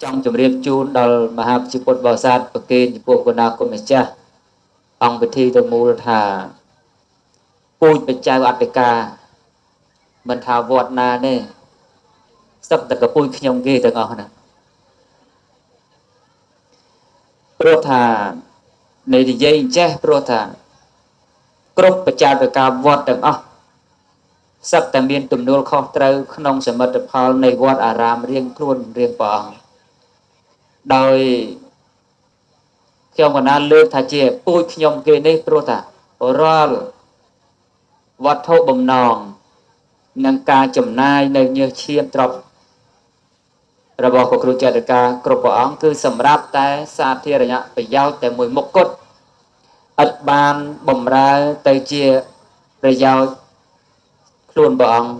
ចង់ជម្រាបជូនដល់មហាប្រជាពុទ្ធបរិស័ទប្រគេនចំពោះគណៈគុណម្ចាស់អង្គពិធីទៅមូលថាពូជបច្ចៅអធិការមិនថាវត្តណាទេសឹកតែកពូជខ្ញុំគេទាំងអស់ណាព្រោះថានៃនិយាយចេះព្រោះថាគ្រប់បច្ចាតការវត្តទាំងអស់សឹកតែមានទំនួលខុសត្រូវក្នុងសមិទ្ធផលនៃវត្តអារាមរៀងខ្លួនរៀងព្រះអង្គដោយខ្ញុំកណាលើកថាជាពូជខ្ញុំគេនេះព្រោះថារាល់វត្ថុបំណងនិងការចំណាយនៅញើសឈាមទ្រព្យរបស់ព្រះគ្រូចរិកាគ្រប់ព្រះអង្គគឺសម្រាប់តែសាធារណប្រយោជន៍តែមួយមុខគត់ឥតបានបំរើទៅជាប្រយោជន៍ខ្លួនព្រះអង្គ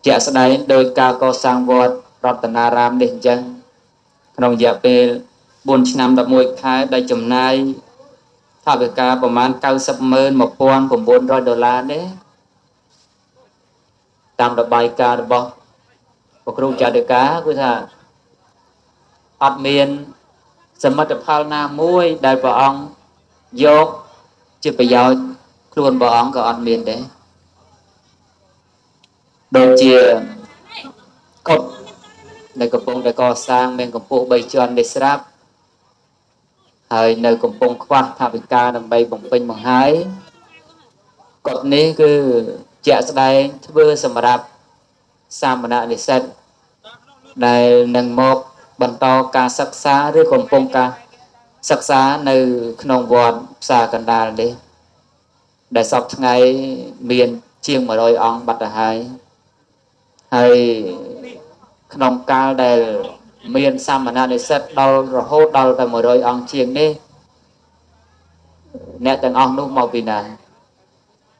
ជាក់ស្ដែងដោយការកសាងវត្តរតនារាមនេះអញ្ចឹងក្នុងរយៈពេល4ឆ្នាំ11ខែដែលចំណាយថវិកាប្រមាណ 91900 ដុល្លារនេះតាមរបាយការណ៍របស់ព្រះគ្រូចរិកាគឺថាអត់មានសមិទ្ធផលណាមួយដែលព្រះអង្គយកជាប្រយោជន៍ខ្លួនព្រះអង្គក៏អត់មានដែរដូចជាកុដដែលកំពុងតែកសាងមានកម្ពស់3ជាន់នេះស្រាប់ហើយនៅកំពុងខ្វះថវិកាដើម្បីបំពេញបង្ហើយកុដនេះគឺជាក់ស្ដែងធ្វើសម្រាប់សាមណនិស្សិតដែលនឹងមកបន្តការសិក្សាឬកំពុងការសិក្សានៅក្នុងវត្តផ្សារកណ្ដាលនេះដែលសពថ្ងៃមានជាង100អង្គបាត់ទៅហើយហើយក្នុងកាលដែលមានសាមណនិស្សិតដល់រហូតដល់តែ100អង្គជាងនេះអ្នកទាំងអស់នោះមកពីណា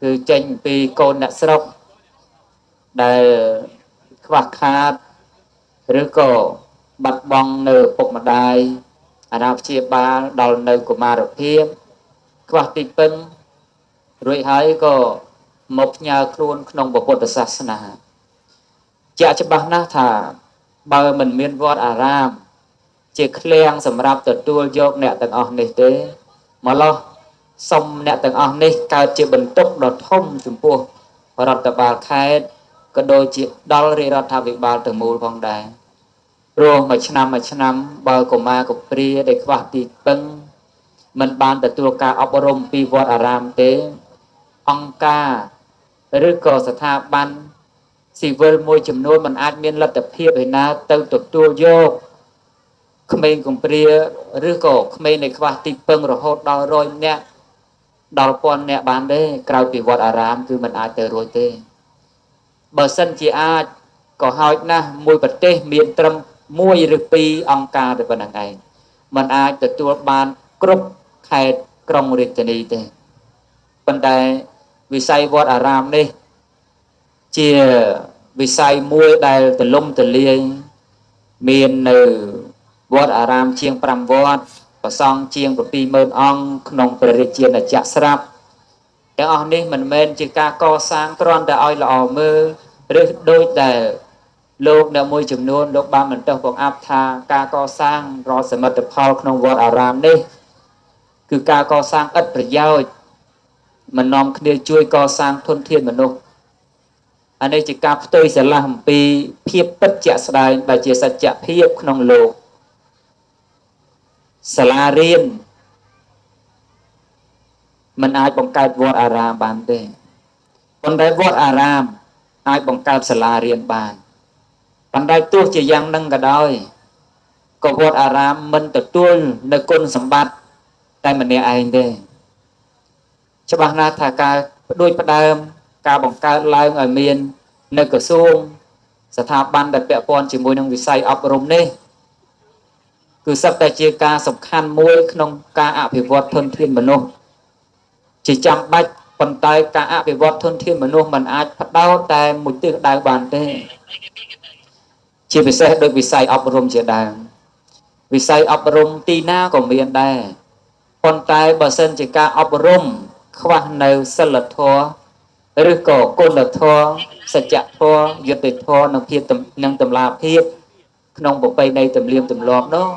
គឺចេញពីកូនអ្នកស្រុកដែលខ្វះខាតឬក៏បាត់បង់នៅឪពុកម្ដាយអាណាព្យាបាលដល់នៅកុមារភាពខ្វះទីពឹងរួចហើយក៏មកផ្ញើខ្លួនក្នុងពុទ្ធសាសនាជាក់ច្បាស់ណាស់ថាបើមិនមានវត្តអារាមជាឃ្លាំងសម្រាប់ទទួលយកអ្នកទាំងអស់នេះទេម្ល៉េះសុំអ្នកទាំងអស់នេះកើតជាបន្ទុកដ៏ធំចំពោះរដ្ឋបាលខេត្តក៏ដូចជាដល់រាជរដ្ឋាភិបាលទាំងមូលផងដែរព្រោះមួយឆ្នាំមួយឆ្នាំបើកុមារកព្រាដែលខ្វះទីពឹងមិនបានទទួលការអប់រំពីវត្តអារាមទេអង្គការឬក៏ស្ថាប័នស៊ីវិលមួយចំនួនមិនអាចមានលទ្ធភាពឯណាទៅទទួលយកក្មេងកំព្រាឬក៏ក្មេងដែលខ្វះទីពឹងរហូតដល់100នាក់ដល់1000នាក់បានទេក្រៅពីវត្តអារាមគឺមិនអាចទៅរួចទេបើសិនជាអាចក៏ហោចណាស់មួយប្រទេសមានត្រឹម1ឬ2អង្គការតែប៉ុណ្្នឹងឯងมันអាចទទួលបានគ្រប់ខេត្តក្រុងរាជធានីទេប៉ុន្តែវិស័យវត្តអារាមនេះជាវិស័យមួយដែលទលំទលាយមាននៅវត្តអារាមជាង5វត្តប្រសង់ជាង70000អង្គក្នុងព្រះរាជាណាចក្រស្រាប់ទាំងអស់នេះមិនមែនជាការកសាងគ្រាន់តែឲ្យល្អមើលឬដូចដែលលោកអ្នកមួយចំនួនលោកបានបន្តបង្អាប់ថាការកសាងរាល់សមិទ្ធផលក្នុងវត្តអារាមនេះគឺការកសាងឥតប្រយោជន៍មិននាំគ្នាជួយកសាងធនធានមនុស្សអានេះជាការផ្ទុយស្រឡះអំពីភាពពិតជាក់ស្ដែងដែលជាសច្ចភាពក្នុងលោកសាលារៀនមិនអាចបង្កើតវត្តអារាមបានទេប៉ុន្តែវត្តអារាមអាចបង្កើតសាលារៀនបានប៉ុន្តែទោះជាយ៉ាងនឹងក៏ដោយក៏វត្តអារាមមិនទទួលនៅគុណសម្បត្តិតែម្នាក់ឯងទេច្បាស់ណាស់ថាការផ្ដួចផ្ដើមការបង្កើតឡើងឲ្យមាននៅក្រសួងស្ថាប័នដែលពាក់ព័ន្ធជាមួយនឹងវិស័យអប់រំនេះគឺសុទ្ធតែជាការសំខាន់មួយក្នុងការអភិវឌ្ឍធនធានមនុស្សជាចាំបាច់ប៉ុន្តែការអភិវឌ្ឍធនធានមនុស្សមិនអាចផ្ដោតតែមួយទិសដៅបានទេជាពិសេសដោយវិស័យអប់រំជាដើមវិស័យអប់រំទីណាក៏មានដែរប៉ុន្តែបើសិនជាការអប់រំខ្វះនៅសិលធម៌ឬក៏គុណធម៌សច្ចធម៌យុត្តិធម៌និងភាពនិងតម្លាភាព ក្នុងប្រពៃណីទំនៀមទម្លាប់នោះ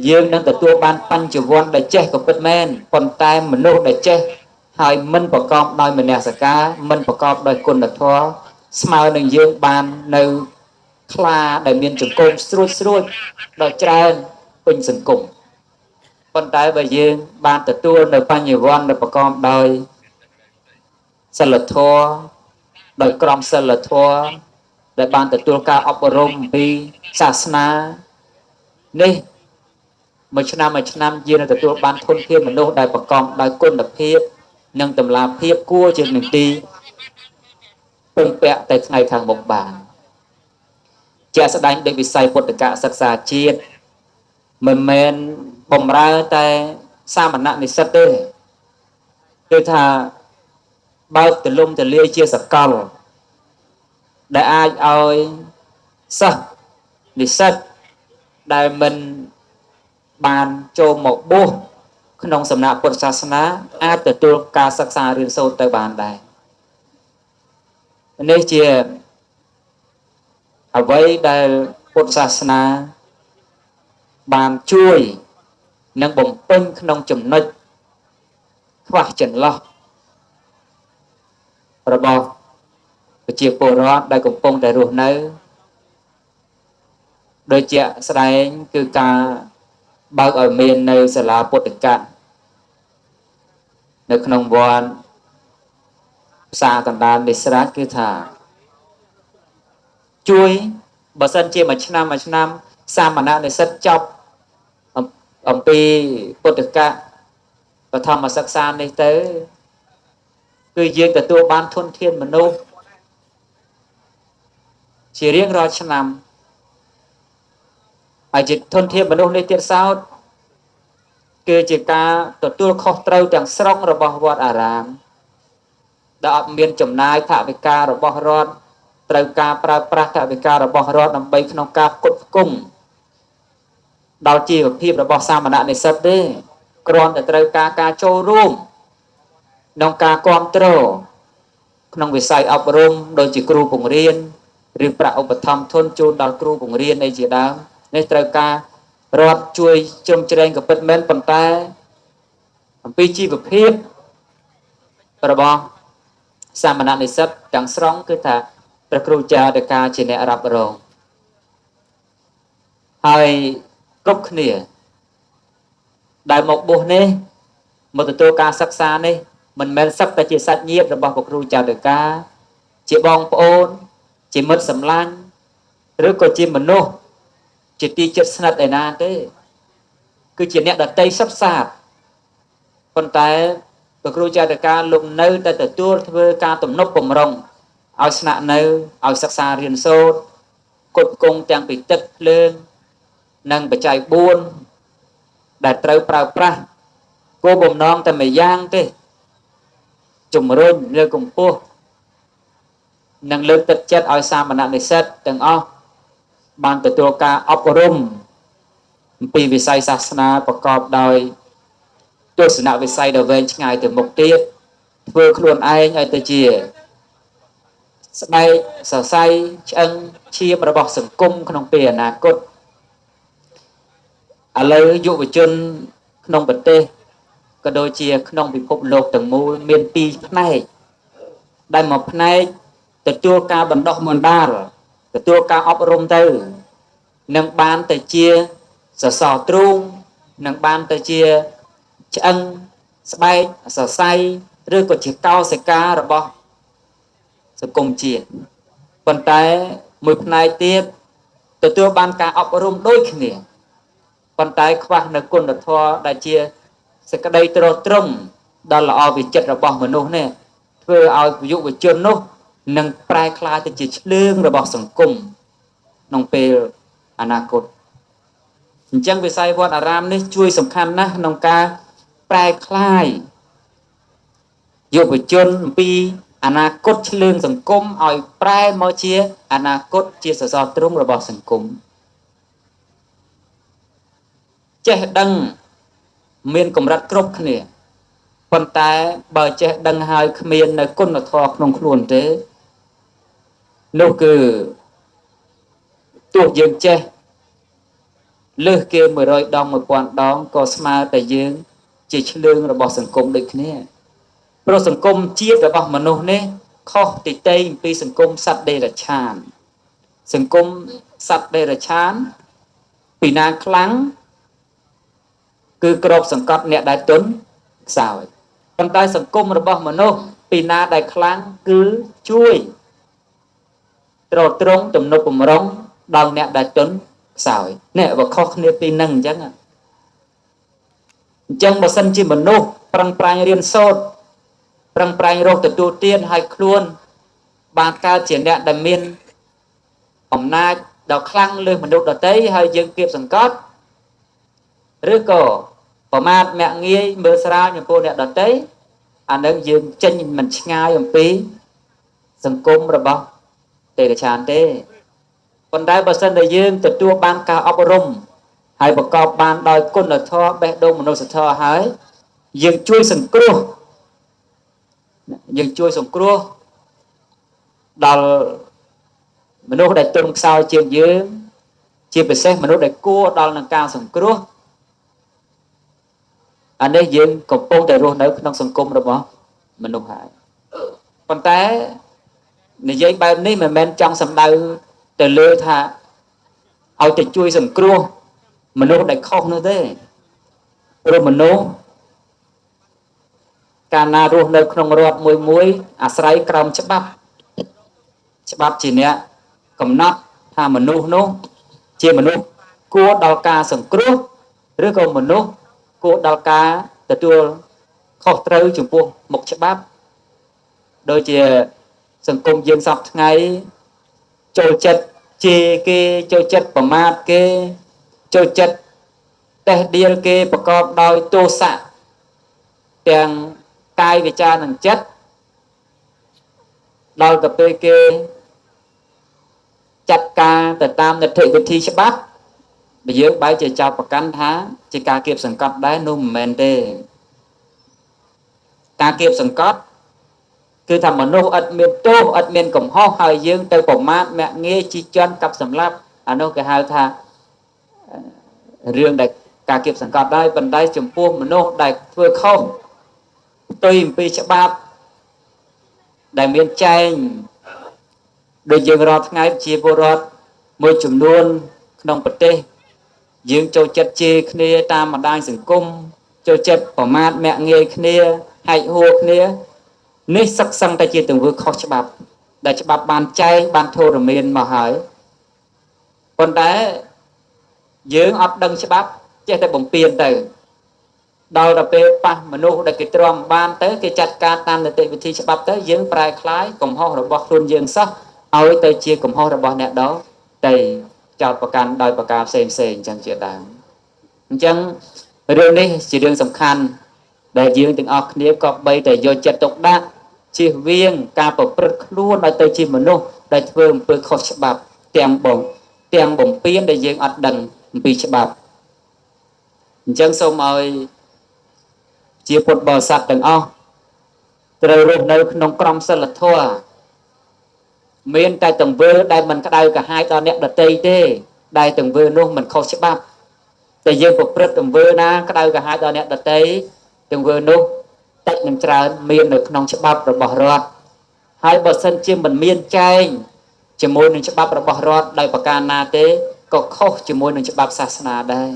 យើងនឹងទទួលបានបញ្ញវន្តដែលចេះក៏ពិតមែនប៉ុន្តែមនុស្សដែលចេះហើយមិនប្រកបដោយមនសិការមិនប្រកបដោយគុណធម៌ស្មើនឹងយើងបាននៅខ្លាដែលមានចង្គមស្រួចស្រួចដល់ច្រើនពេញសង្គមប៉ុន្តែបើយើងបានទទួលនៅបញ្ញវន្តដែលប្រកបដោយសិលធម៌ដោយក្រមសិលធម៌ដែលបានទទួលការអប់រំពីសាសនានេះមួយឆ្នាំមួយឆ្នាំយើងនឹងទទួលបានធនធានមនុស្សដែលប្រកបដោយគុណភាពនិងតម្លាភាពគួរជានឹងទីពឹងពាក់តែថ្ងៃខាងមុខបានជាក់ស្ដែងដោយវិស័យពុទ្ធកសិក្សាជាតិមិនមែនបំរើតែសាមណនិស្សិតទេគឺថាបើកទលំទលាយជាសកលដែលអាចឲ្យសិស្សនិស្សិតដែលមិនបានចូលមកបួសក្នុងសំណាក់ពុទ្ធសាសនាអាចទទួលការសិក្សារៀនសូត្រទៅបានដែរនេះជាអ្វីដែលពុទ្ធសាសនាបានជួយនិងបំពេញក្នុងចំណុចខ្វះចន្លោះរបស់ប្រជាពលរដ្ឋដែលកំពុងតែរស់នៅដោយជាក់ស្ដែងគឺការបើកឲ្យមាននៅសាលាពុទ្ធកៈនៅក្នុងវត្តផ្សារកណ្ដាលនេះស្រេចគឺថាជួយបើសិនជាមួយឆ្នាំមួយឆ្នាំសាមណនិស្សិតចប់អំពីពុទ្ធកៈបឋមសិក្សានេះទៅគឺយើងទទួលបានធនធានមនុស្សជារៀងរាល់ឆ្នាំហើយជាធនធានមនុស្សនេះទៀតសោតគឺជាការទទួលខុសត្រូវទាំងស្រុងរបស់វត្តអារាមដែលអត់មានចំណាយថវិការបស់រដ្ឋត្រូវការប្រើប្រាស់ថវិការបស់រដ្ឋដើម្បីក្នុងការផ្គត់ផ្គង់ដល់ជីវភាពរបស់សាមណនិស្សិតទេគ្រាន់តែត្រូវការការចូលរួមក្នុងការគ្រប់គ្រងក្នុងវិស័យអប់រំដូចជាគ្រូបង្រៀនឬប្រាក់ឧបត្ថម្ភធនជូនដល់គ្រូបង្រៀនអីជាដើមនេះត្រូវការរដ្ឋជួយជ្រោមជ្រែងក៏ពិតមែនប៉ុន្តែអំពីជីវភាពរបស់សាមណនិស្សិតទាំងស្រុងគឺថាព្រះគ្រូចារិកាជាអ្នករ៉ាប់រងហើយគ្រប់គ្នាដែលមកបួសនេះមកទទួលការសិក្សានេះមិនមែនសឹកតែជាសាច់ញាតិរបស់ព្រះគ្រូចារិកាជាបងប្អូនជាមិត្តសម្លាញ់ឬក៏ជាមនុស្សជាទីជិតស្និទ្ធឯណាទេគឺជាអ្នកដតីសុទ្ធសាធប៉ុន្តែព្រះគ្រូចារិកាលោកនៅតែទទួលធ្វើការទំនប់បំរុងឲ្យស្នាក់នៅឲ្យសិក្សារៀនសូត្រគុតគង់ទាំងពីទឹកភ្លើងនិងបច្ច័យ4ដែលត្រូវប្រើប្រាស់គោលបំណងតែមួយយ៉ាងទេជំរុញលើកកម្ពស់និងលើកទឹកចិត្តឲ្យសាមណនិស្សិតទាំងអស់បានទទួលការអប់រំអំពីវិស័យសាសនាប្រកបដោយទស្សនវិស័យដ៏វែងឆ្ងាយទៅមុខទៀតធ្វើខ្លួនឯងឲ្យទៅជាស្បែកសរសៃឆ្អឹងឈាមរបស់សង្គមក្នុងពេលអនាគតឥឡូវយុវជនក្នុងប្រទេសក៏ដូចជាក្នុងពិភពលោកទាំងមូលមានពីរផ្នែកដែលមួយផ្នែកទទួលការបណ្ដុះបណ្ដាលទទួលការអប់រំទៅនឹងបានទៅជាសសរទ្រូងនឹងបានទៅជាឆ្អឹងស្បែកសរសៃឬក៏ជាកោសិការបស់សង្គមជាតិប៉ុន្តែមួយផ្នែកទៀតទទួលបានការអប់រំដូចគ្នាប៉ុន្តែខ្វះនៅគុណធម៌ដែលជាសេចក្តីទ្រទ្រង់ដល់ល្អវិចិត្ររបស់មនុស្សនេះធ្វើឲ្យយុវជននោះនឹងប្រែក្លាយទៅជាឆ្លើងរបស់សង្គមក្នុងពេលអនាគតអញ្ចឹងវិស័យវត្តអារាមនេះជួយសំខាន់ណាស់ក្នុងការប្រែក្លាយយុវជនអំពីអនាគតឆ្លើងសង្គមឲ្យប្រែមកជាអនាគតជាសសរទ្រូងរបស់សង្គមចេះដឹងមានកម្រិតគ្រប់គ្នាប៉ុន្តែបើចេះដឹងហើយគ្មាននៅគុណធម៌ក្នុងខ្លួនទេនោះគឺ ទោះយើងចេះលើសគេ100ដង1000ដងក៏ស្មើតែយើងជាឆ្លើងរបស់សង្គមដូចគ្នាព្រោះសង្គមជាតិរបស់មនុស្សនេះខុសទីទៃអំពីសង្គមសត្វដេរឆានសង្គមសត្វដេរឆានពីណាខ្លាំងគឺក្របសង្កត់អ្នកដែលទន់ខ្សោយប៉ុន្តែសង្គមរបស់មនុស្សពីណាដែលខ្លាំងគឺជួយទ្រទ្រង់ទំនុកបំរុងដល់អ្នកដែលទន់ខ្សោយនេះបើខុសគ្នាពីនឹងអញ្ចឹងបើសិនជាមនុស្សប្រឹងប្រែងរៀនសូត្រប្រឹងប្រែងរកទទួលទានឲ្យខ្លួនបានកើតជាអ្នកដែលមានអំណាចដ៏ខ្លាំងលើសមនុស្សដទៃហើយយើងគៀបសង្កត់ឬក៏ប្រមាថមាក់ងាយមើលស្រាលចំពោះអ្នកដទៃអានឹងយើងចេញមិនឆ្ងាយអំពីសង្គមរបស់ទេរឆានទេប៉ុន្តែបើសិនតែយើងទទួលបានការអប់រំហើយប្រកបបានដោយគុណធម៌បេះដូងមនុស្សធម៌ហើយយើងជួយសង្គ្រោះយើងជួយសង្គ្រោះដល់មនុស្សដែលទន់ខ្សោយជាងយើងជាពិសេសមនុស្សដែលគួរដល់នឹងការសង្គ្រោះអានេះយើងកំពុងតែរស់នៅក្នុងសង្គមរបស់មនុស្សហើយប៉ុន្តែនិយាយបែបនេះមិនមែនចង់សំដៅទៅលើថាឲ្យទៅជួយសង្គ្រោះមនុស្សដែលខុសនោះទេព្រោះមនុស្សកាលណារស់នៅក្នុងរដ្ឋមួយមួយអាស្រ័យក្រោមច្បាប់ច្បាប់ជាអ្នកកំណត់ថាមនុស្សនោះជាមនុស្សគួរដល់ការសង្គ្រោះឬក៏មនុស្សគួរដល់ការទទួលខុសត្រូវចំពោះមុខច្បាប់ដូចជាសង្គមយើងសពថ្ងៃចូលចិត្តជេរគេចូលចិត្តប្រមាថគេចូលចិត្តតេះដៀលគេប្រកបដោយទោសៈទាំងកាយវិចារនិងចិត្តដល់ទៅពេលគេចាត់ការទៅតាមនីតិវិធីច្បាប់បើយើងបែរជាចោទប្រកាន់ថាជាការគៀបសង្កត់ដែរនោះមិនមែនទេការគៀបសង្កត់គឺថាមនុស្សអត់មានទោសអត់មានកំហុសហើយយើងទៅប្រមាថមាក់ងាយជិះជាន់កាប់សម្លាប់អានោះគេហៅថារឿងដែលការគៀបសង្កត់ដែរប៉ុន្តែចំពោះមនុស្សដែលធ្វើខុសផ្ទុយអំពីច្បាប់ដែលមានចែងដូចយើងរាល់ថ្ងៃជាពលរដ្ឋមួយចំនួនក្នុងប្រទេសយើងចូលចិត្តជេរគ្នាតាមបណ្ដាញសង្គមចូលចិត្តប្រមាថមាក់ងាយគ្នាហែកហួរគ្នានេះសឹកសឹងតែជាទង្វើខុសច្បាប់ដែលច្បាប់បានចែងបានធរមានមកហើយប៉ុន្តែយើងអត់ដឹងច្បាប់ចេះតែបំពេញទៅដល់ទៅពេលប៉ះមនុស្សដែលគេទ្រាំបានទៅគេចាត់ការតាមនីតិវិធីច្បាប់ទៅយើងប្រែក្លាយកំហុសរបស់ខ្លួនយើងសោះឲ្យទៅជាកំហុសរបស់អ្នកដទៃចោទប្រកាន់ដោយប្រការផ្សេងផ្សេងអញ្ចឹងជាដើមអញ្ចឹងរឿងនេះជារឿងសំខាន់ដែលយើងទាំងអស់គ្នាក៏បីតែយកចិត្តទុកដាក់ជៀសវាងការប្រព្រឹត្តខ្លួនឲ្យទៅជាមនុស្សដែលធ្វើអំពើខុសច្បាប់ទាំងបងទាំងបំពេញដែលយើងអត់ដឹងអំពីច្បាប់អញ្ចឹងសូមឲ្យជាពុទ្ធបរិស័ទទាំងអស់ត្រូវរស់នៅក្នុងក្រមសីលធម៌មានតែទង្វើដែលមិនក្តៅក្រហាយដល់អ្នកដទៃទេដែលទង្វើនោះមិនខុសច្បាប់តែយើងប្រព្រឹត្តទង្វើណាក្តៅក្រហាយដល់អ្នកដទៃទង្វើនោះតិចនឹងច្រើនមាននៅក្នុងច្បាប់របស់រដ្ឋហើយបើសិនជាមិនមានចែងជាមួយនឹងច្បាប់របស់រដ្ឋដោយប្រការណាទេក៏ខុសជាមួយនឹងច្បាប់សាសនាដែរ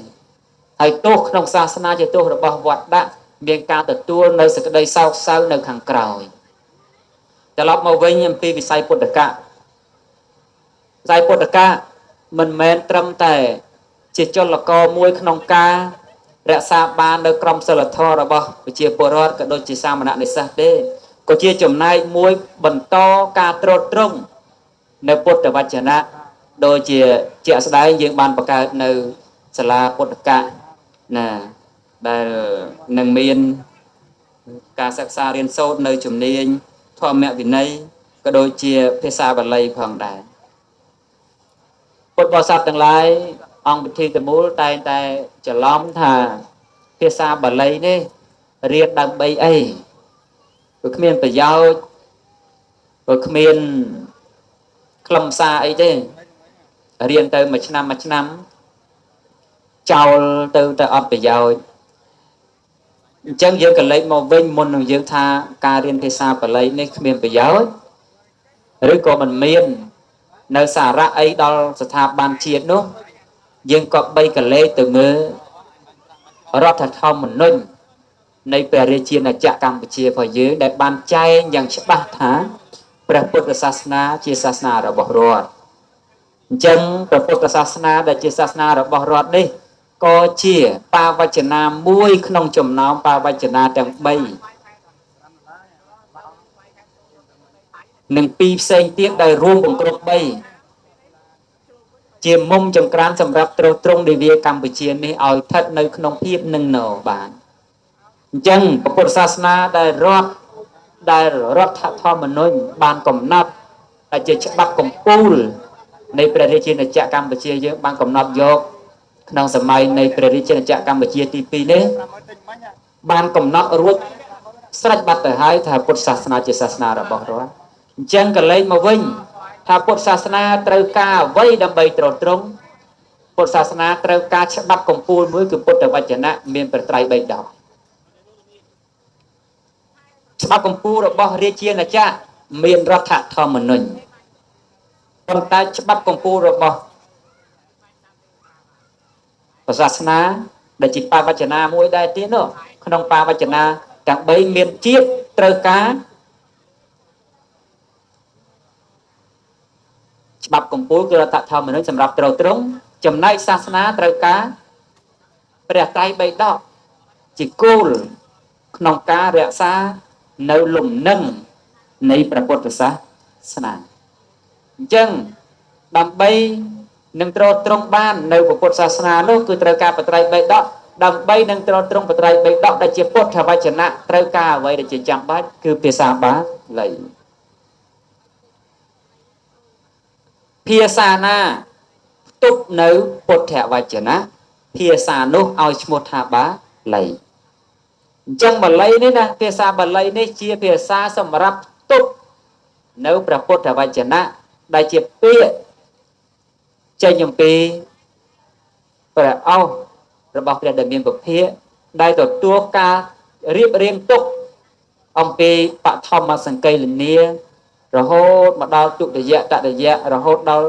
ហើយទោសក្នុងសាសនាជាទោសរបស់វត្តដាក់មានការទទួលនៅសេចក្តីសោកសៅនៅខាងក្រោយត្រឡប់មកវិញអំពីវិស័យពុទ្ធកៈវិស័យពុទ្ធកៈមិនមែនត្រឹមតែជាចលករមួយក្នុងការរក្សាបាននៅក្រមសីលធម៌របស់ប្រជាពលរដ្ឋក៏ដូចជាសាមណនិស្សិតទេក៏ជាចំណែកមួយបន្តការទ្រទ្រង់នៅពុទ្ធវចនៈដូចជាជាក់ស្ដែងយើងបានបង្កើតនៅសាលាពុទ្ធកៈណាដែលនឹងមានការសិក្សារៀនសូត្រនៅជំនាញធម្មវិន័យក៏ដូចជាភាសាបាលីផងដែរពុទ្ធបរិស័ទទាំងឡាយអង្គពិធីតមូលតែងតែច្រឡំថាភាសាបាលីនេះរៀនដើម្បីអីព្រោះគ្មានប្រយោជន៍ព្រោះគ្មានខ្លឹមសារអីទេ រៀនទៅមួយឆ្នាំមួយឆ្នាំចោលទៅទៅអត់ប្រយោជន៍អញ្ចឹងយើងក៏លេចមកវិញមុននឹងយើងថាការរៀនភាសាបាលីនេះគ្មានប្រយោជន៍ឬក៏មិនមាននៅសារៈអីដល់ស្ថាប័នជាតិនោះយើងក៏បីកលេចទៅមើលរដ្ឋធម្មនុញ្ញនៃព្រះរាជាណាចក្រកម្ពុជារបស់យើងដែលបានចែងយ៉ាងច្បាស់ថាព្រះពុទ្ធសាសនាជាសាសនារបស់រដ្ឋអញ្ចឹងព្រះពុទ្ធសាសនាដែលជាសាសនារបស់រដ្ឋនេះក៏ជាបាវចនាមួយក្នុងចំណោមបាវចនាទាំង3និងពីរផ្សេងទៀតដែលរួមបង្គ្រប់3ជាមុំចង្ក្រានសម្រាប់ទ្រទ្រង់នាវាកម្ពុជានេះឲ្យស្ថិតនៅក្នុងភាពនឹងណបានអញ្ចឹងពុទ្ធសាសនាដែលរដ្ឋធម្មនុញ្ញបានកំណត់ដែលជាច្បាប់កម្ពូលនៃព្រះរាជាណាចក្រកម្ពុជាយើងបានកំណត់យកក្នុងសម័យនៃព្រះរាជាណាចក្រកម្ពុជាទី2នេះបានកំណត់រួចស្រេចបាត់ទៅហើយថាពុទ្ធសាសនាជាសាសនារបស់រដ្ឋអញ្ចឹងក៏លេខមកវិញថាពុទ្ធសាសនាត្រូវការអ្វីដើម្បីទ្រទ្រង់ពុទ្ធសាសនាត្រូវការច្បាប់កម្ពូលមួយគឺពុទ្ធវចនៈមានព្រះត្រៃបិដកច្បាប់កម្ពូលរបស់រាជាណាចក្រមានរដ្ឋធម្មនុញ្ញប៉ុន្តែច្បាប់កម្ពូលរបស់សាសនាដែលជាបាវចនាមួយដែរទៀតនោះក្នុងបាវចនាទាំង3មានជាតិត្រូវការច្បាប់កម្ពូលគឺរដ្ឋធម្មនុញ្ញសម្រាប់ទ្រទ្រង់ចំណែកសាសនាត្រូវការព្រះត្រៃបិដកជាគោលក្នុងការរក្សានៅលំនឹងនៃព្រះពុទ្ធសាសនាអញ្ចឹងដើម្បីនឹងទ្រទ្រង់បាននៅពុទ្ធសាសនានោះគឺត្រូវការបត្រៃបិដកដើម្បីនឹងទ្រទ្រង់បត្រៃបិដកដែលជាពុទ្ធវចនៈត្រូវការអ្វីដែលជាចាំបាច់គឺភាសាបាលីភាសាណាផ្ទុកនៅពុទ្ធវចនៈភាសានោះឲ្យឈ្មោះថាបាលីអញ្ចឹងបាលីនេះណាភាសាបាលីនេះជាភាសាសម្រាប់ផ្ទុកនៅព្រះពុទ្ធវចនៈដែលជាពាក្យចេញអំពីព្រះឱស្ឋរបស់ព្រះដែលមានពភាកដែលទទួលការរៀបរៀងទុកអំពីបឋមសង្កេលនារហូតមកដល់ទុតិយតតិយៈរហូតដល់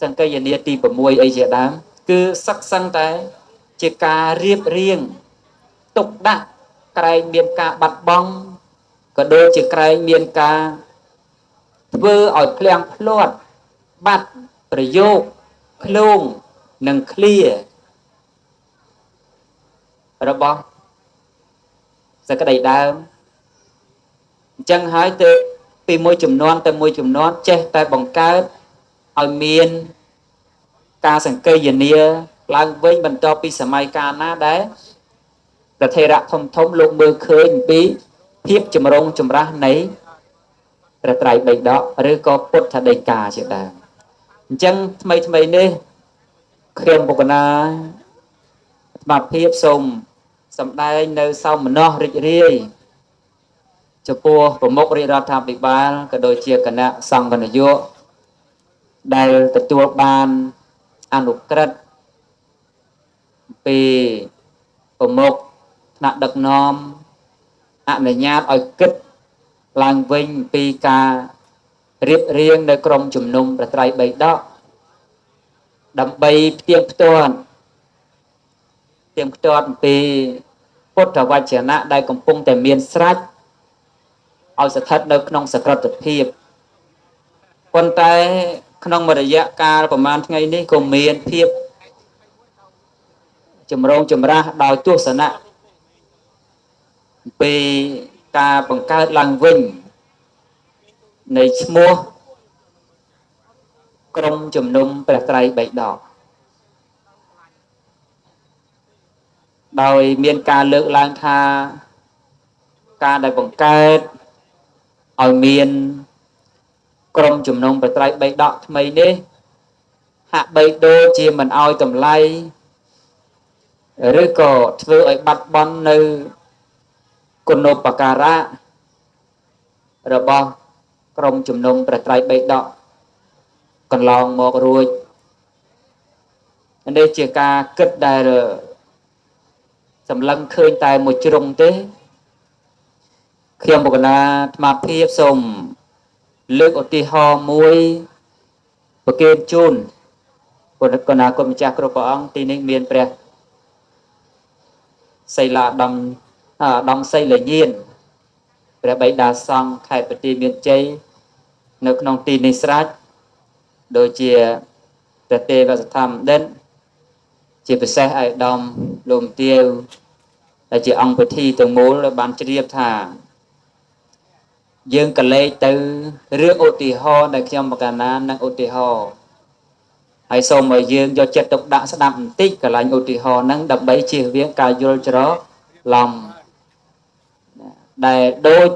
សង្កេយនាទី6អីជាដើមគឺសឹកសឹងតែជាការរៀបរៀងទុកដាក់ក្រែងមានការបាត់បង់ក៏ដូចជាក្រែងមានការធ្វើឲ្យភ្លាំងភ្លាត់បាត់ប្រយោគឃ្លោងនិងឃ្លារបស់សក្តីដើមអញ្ចឹងហើយទៅពីមួយចំនួនទៅមួយចំនួនចេះតែបង្កើតឲ្យមានការសង្កេយនាឡើងវិញបន្ទាប់ពីសម័យកាលណាដែលប្រធេរៈធំធំលោកមើលឃើញពីភាពចម្រុងចម្រាស់នៃព្រះត្រៃបិដកឬក៏ពុទ្ធដីកាជាដើមអញ្ចឹងថ្មីថ្មីនេះខ្ញុំបុគ្គនាអាត្មាភាពសូមសម្ដែងនៅសោមនស្សរីករាយចំពោះប្រមុខរាជរដ្ឋាភិបាលក៏ដូចជាគណៈសង្ឃនាយកដែលទទួលបានអនុក្រឹត្យពីប្រមុខថ្នាក់ដឹកនាំអនុញ្ញាតឲ្យគិតឡើងវិញពីការរៀបរៀងនៅក្រុមជំនុំព្រះត្រៃបិដកដើម្បីផ្ទៀងផ្ទាត់ពីពុទ្ធវចនៈដែលកំពុងតែមានស្រេចឲ្យស្ថិតនៅក្នុងសក្តិភាពប៉ុន្តែក្នុងមួយរយៈកាលប្រហែលថ្ងៃនេះក៏មានភាពចម្រូងចម្រាសដោយទស្សនៈពីការបង្កើតឡើងវិញនៃឈ្មោះក្រុមជំនុំព្រះត្រៃបិដកដោយមានការលើកឡើងថាការដែលបង្កើតឲ្យមានក្រុមជំនុំព្រះត្រៃបិដកថ្មីនេះហាក់បីដូចជាមិនឲ្យតម្លៃឬក៏ធ្វើឲ្យបាត់បង់នៅគុណូបការៈរបស់ក្រុមជំនុំព្រះត្រៃបិដកកន្លងមករួច នេះជាការគិតដែលសម្លឹងឃើញតែមួយជ្រុងទេខ្ញុំបុគ្គលាអាត្មាភាពសូមលើកឧទាហរណ៍មួយប្រគេនជូនគុណកណាគុណម្ចាស់គ្រប់ព្រះអង្គទីនេះមានព្រះសីលាដំដំសីលញានព្រះបិតាសង្ឃខេត្តបន្ទាយមានជ័យនៅក្នុងទីនេះស្រេចដូចជាព្រះទេវស្ថានដិនជាពិសេសឯកឧត្តមលោកទាវដែលជាអង្គពិធីទាំងមូលបានជ្រាបថាយើងក៏លេខទៅរឿងឧទាហរណ៍ដែលខ្ញុំបកណានឹងឧទាហរណ៍ហើយសូមឲ្យយើងយកចិត្តទុកដាក់ស្ដាប់បន្តិចកន្លែងឧទាហរណ៍ហ្នឹងដើម្បីជៀសវាងការយល់ច្រឡំដែលដូច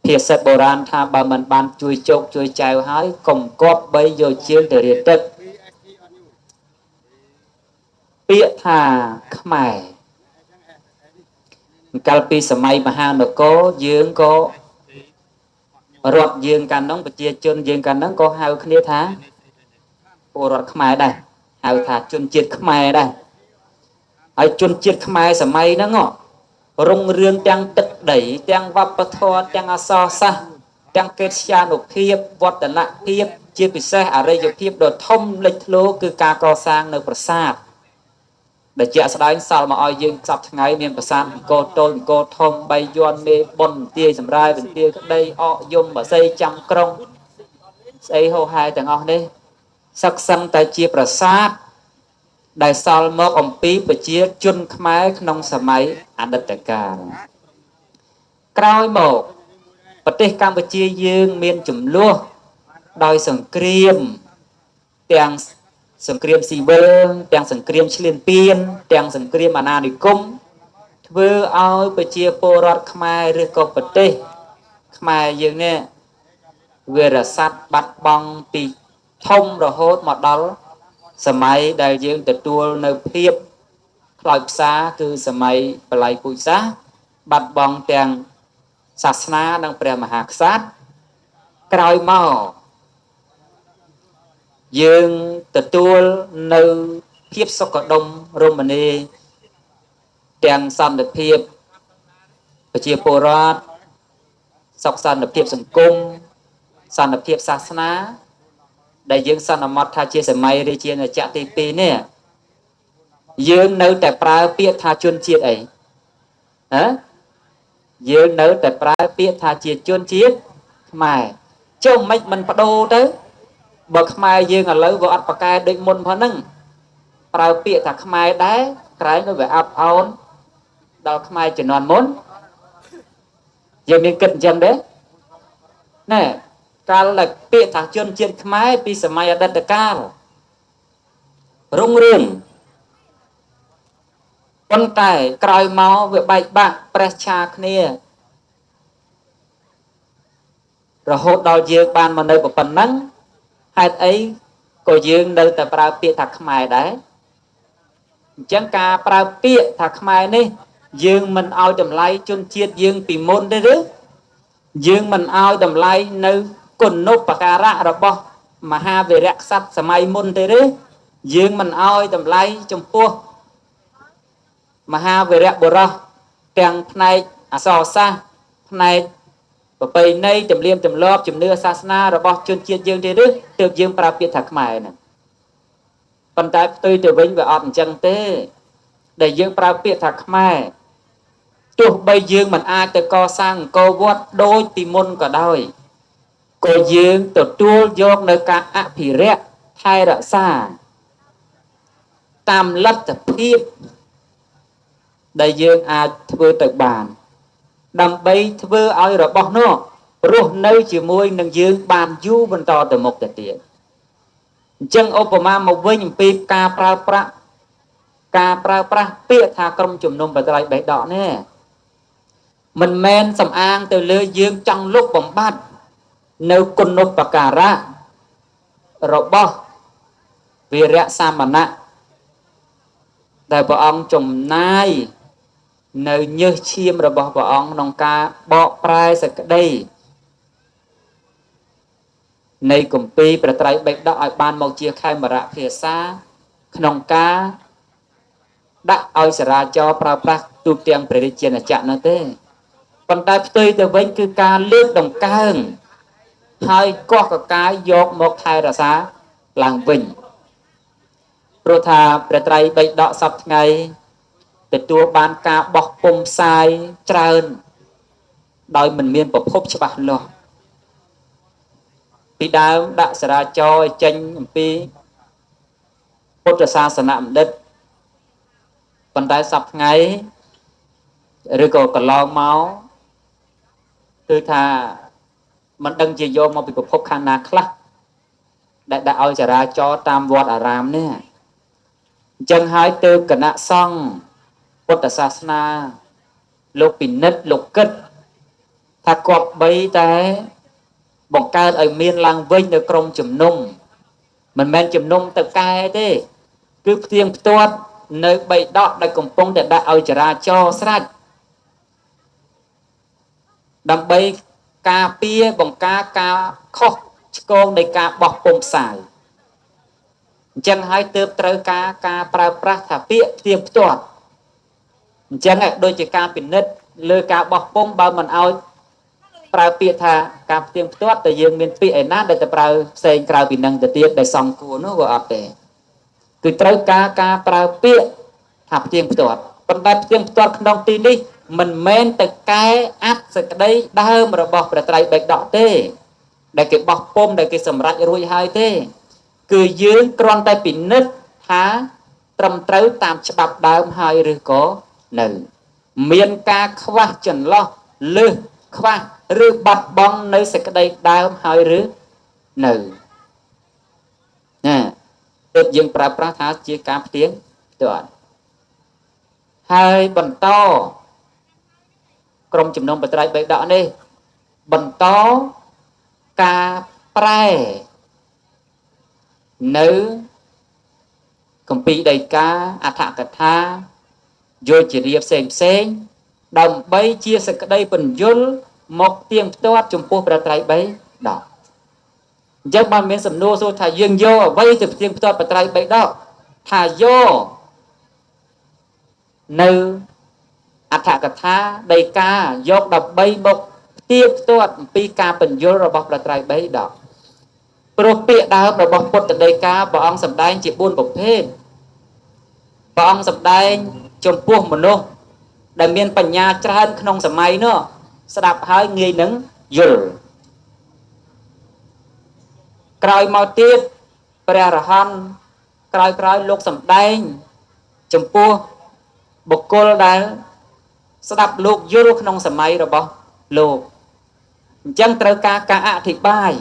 ភាសិតបុរាណថាបើមិនបានជួយជោគជួយចែវហើយកុំគប្បីយកជើងទៅរៀបទឹកពាក្យថាខ្មែរកាលពីសម័យមហានគរយើងក៏រដ្ឋយើងកាលនោះប្រជាជនយើងកាលនោះក៏ហៅគ្នាថាពលរដ្ឋខ្មែរដែរហៅថាជនជាតិខ្មែរដែរហើយជនជាតិខ្មែរសម័យហ្នឹងរុងរឿងទាំងទឹកដីទាំងវប្បធម៌ទាំងអក្សរសាស្ត្រទាំងកិត្យានុភាពវឌ្ឍនភាពជាពិសេសអរិយភាពដ៏ធំលេចធ្លោគឺការកសាងនៅប្រាសាទដែលជាក់ស្ដែងសល់មកឲ្យយើងសប្តាហ៍ថ្ងៃមានប្រាសាទអង្គរតូចអង្គរធំបីយន់មេបុនទាយសម្រាយបន្ទាយក្តីអកយំបស័យចាំក្រុងស្អីហោហែទាំងអស់នេះសឹកសឹងតែជាប្រាសាទដែលសល់មកអំពីប្រជាជនខ្មែរក្នុងសម័យអតីតកាលក្រោយមកប្រទេសកម្ពុជាយើងមានចំនួនដោយសង្គ្រាមទាំងសង្គ្រាមស៊ីវិលទាំងសង្គ្រាមឈ្លានពានទាំងសង្គ្រាមអាណានិគមធ្វើឲ្យប្រជាពលរដ្ឋខ្មែរឬក៏ប្រទេសខ្មែរយើងនេះវីរស័ព្ទបាត់បង់ពីធំរហូតមកដល់សម័យដែលយើងទទួលនៅភាពខ្លោចផ្សាគឺសម័យបល័យពូជសាសន៍បាត់បង់ទាំងសាសនានិងព្រះមហាក្សត្រក្រោយមកយើងទទួលនៅភាពសុខដុមរមនាទាំងសន្តិភាពប្រជាពលរដ្ឋសុខសន្តិភាពសង្គមសន្តិភាពសាសនាដែលយើងសន្មតថាជាសម័យរាជាណាចក្រទី2នេះយើងនៅតែប្រើពាក្យថាជនជាតិអីហ៎យើងនៅតែប្រើពាក្យថាជាជនជាតិខ្មែរចុះមិនមិនបដូរទៅបើខ្មែរយើងឥឡូវវាអត់ប្រកែដូចមុនផងហ្នឹងប្រើពាក្យថាខ្មែរដែរក្រែងទៅវាអាប់អោនដល់ខ្មែរជំនាន់មុនយើងមានគិតអញ្ចឹងទេណែកាលដែលពាក្យថាជនជាតិខ្មែរពីសម័យអតីតកាលរុងរឿងប៉ុន្តែក្រោយមកវាបែកបាក់ប្រេះឆាគ្នារហូតដល់យើងបានមកនៅប៉ុណ្ណឹងហេតុអីក៏យើងនៅតែប្រើពាក្យថាខ្មែរដែរអញ្ចឹងការប្រើពាក្យថាខ្មែរនេះយើងមិនឲ្យតម្លៃជនជាតិយើងពីមុនទេឬយើងមិនឲ្យតម្លៃនៅគុណូបការៈរបស់មហាវីរៈក្សត្រសម័យមុនទេឬយើងមិនឲ្យតម្លៃចំពោះមហាវីរៈបុរសទាំងផ្នែកអក្សរសាស្ត្រផ្នែកប្រពៃណីទំនៀមទម្លាប់ជំនឿសាសនារបស់ជនជាតិយើងទេឬទើបយើងប្រើពាក្យថាខ្មែរហ្នឹងប៉ុន្តែផ្ទុយទៅវិញវាអត់អញ្ចឹងទេដែលយើងប្រើពាក្យថាខ្មែរទោះបីយើងមិនអាចទៅកសាងអង្គរវត្តដូចពីមុនក៏ដោយក៏យើងទទួលយកនៅការអភិរក្សថែរក្សាតាមលទ្ធភាពដែលយើងអាចធ្វើទៅបានដើម្បីធ្វើឲ្យរបស់នោះរស់នៅជាមួយនឹងយើងបានយូរបន្តទៅមុខទៅទៀតអញ្ចឹងឧបមាមកវិញអំពីការប្រើប្រាស់ពាក្យថាក្រុមជំនុំបត្រៃបេះដកនេះមិនមែនសំអាងទៅលើយើងចង់លុបបំបត្តិនៅគុណូបការៈរបស់វីរៈសាមណៈដែលព្រះអង្គចំណាយនៅញើសឈាមរបស់ព្រះអង្គក្នុងការបកប្រែសេចក្តីនៃគម្ពីរព្រះត្រៃបិដកឲ្យបានមកជាខេមរៈភាសា ក្នុងការដាក់ឲ្យសារាចរប្រើប្រាស់ទូទាំងព្រះរាជាណាចក្រនោះទេប៉ុន្តែផ្ទុយទៅវិញគឺការលើកតម្កើងហើយកោះកកាយយកមកថែរក្សាឡើងវិញព្រោះថាព្រះត្រៃបិដកសពថ្ងៃទទួលបានការបោះពុំផ្សាយច្រើនដោយមិនមានប្រភពច្បាស់លាស់ពីដើមដាក់សារាចរឲ្យចេញអំពីពុទ្ធសាសនបណ្ឌិតប៉ុន្តែសពថ្ងៃឬក៏កន្លងមកគឺថាមិនដឹងជាយកមកពីប្រភពខាងណាខ្លះដែលដាក់ឲ្យចរាចរតាមវត្តអារាមនេះអញ្ចឹងហើយទើបគណៈសង្ឃពុទ្ធសាសនាលោកពិនិត្យលោកគិតថាគប្បីតែបង្កើតឲ្យមានឡើងវិញនៅក្រុមជំនុំមិនមែនជំនុំទៅកែទេគឺផ្ទៀងផ្ទាត់នៅបៃដកដែលកំពុងតែដាក់ឲ្យចរាចរស្រេចដើម្បីការពារបង្ការការខុសឆ្គងនៃការបោះពុំផ្សាយអញ្ចឹងហើយទើបត្រូវការការប្រើប្រាស់ថាពាក្យផ្ទៀងផ្ទាត់អញ្ចឹងដូចជាការពិនិត្យលើការបោះពុំបើមិនឲ្យប្រើពាក្យថាការផ្ទៀងផ្ទាត់តែយើងមានពាក្យឯណាដែលទៅប្រើផ្សេងក្រៅពីនឹងទៅទៀតដែលសំគួរនោះក៏អត់ទេគឺត្រូវការការប្រើពាក្យថាផ្ទៀងផ្ទាត់ប៉ុន្តែផ្ទៀងផ្ទាត់ក្នុងទីនេះមិនមែនទៅកែអត្ថសេចក្តីដើមរបស់ព្រះត្រៃបិដកទេដែលគេបោះពុំដែលគេសម្រេចរួចហើយទេគឺយើងគ្រាន់តែពិនិត្យថាត្រឹមត្រូវតាមច្បាប់ដើមហើយឬក៏នៅមានការខ្វះចន្លោះលើសខ្វះឬបាត់បង់នៅសេចក្តីដើមហើយឬនៅណាទើបយើងប្រើប្រាស់ថាជាការផ្ទៀងផ្ទាត់ហើយបន្តក្រុមជំនុំបត្រៃបិដកនេះបន្តការប្រែនៅគម្ពីរដីកាអត្ថកថាយោជារាផ្សេងផ្សេងដើម្បីជាសក្តីពន្យល់មកទៀងផ្ទាត់ចំពោះព្រះត្រៃបិដកអញ្ចឹងបានមានសំណួរសួរថាយើងយកអ្វីទៅផ្ទៀងផ្ទាត់ព្រះត្រៃបិដកថាយកនៅអត្ថកថាដីកាយកដើម្បីមកផ្ទៀងផ្ទាត់អំពីការពន្យល់របស់ព្រះត្រៃបិដកព្រោះពាក្យដើមរបស់ពុទ្ធដីកាព្រះអង្គសម្ដែងជា4ប្រភេទព្រះអង្គសម្ដែងចំពោះមនុស្សដែលមានបញ្ញាច្រើនក្នុងសម័យនោះស្ដាប់ហើយងាយនឹងយល់ក្រោយមកទៀតព្រះអរហន្តក្រោយៗលោកសម្ដែងចំពោះបុគ្គលដែលស្ដាប់លោកយល់ក្នុងសម័យរបស់លោកអញ្ចឹងត្រូវការការអធិប្បាយ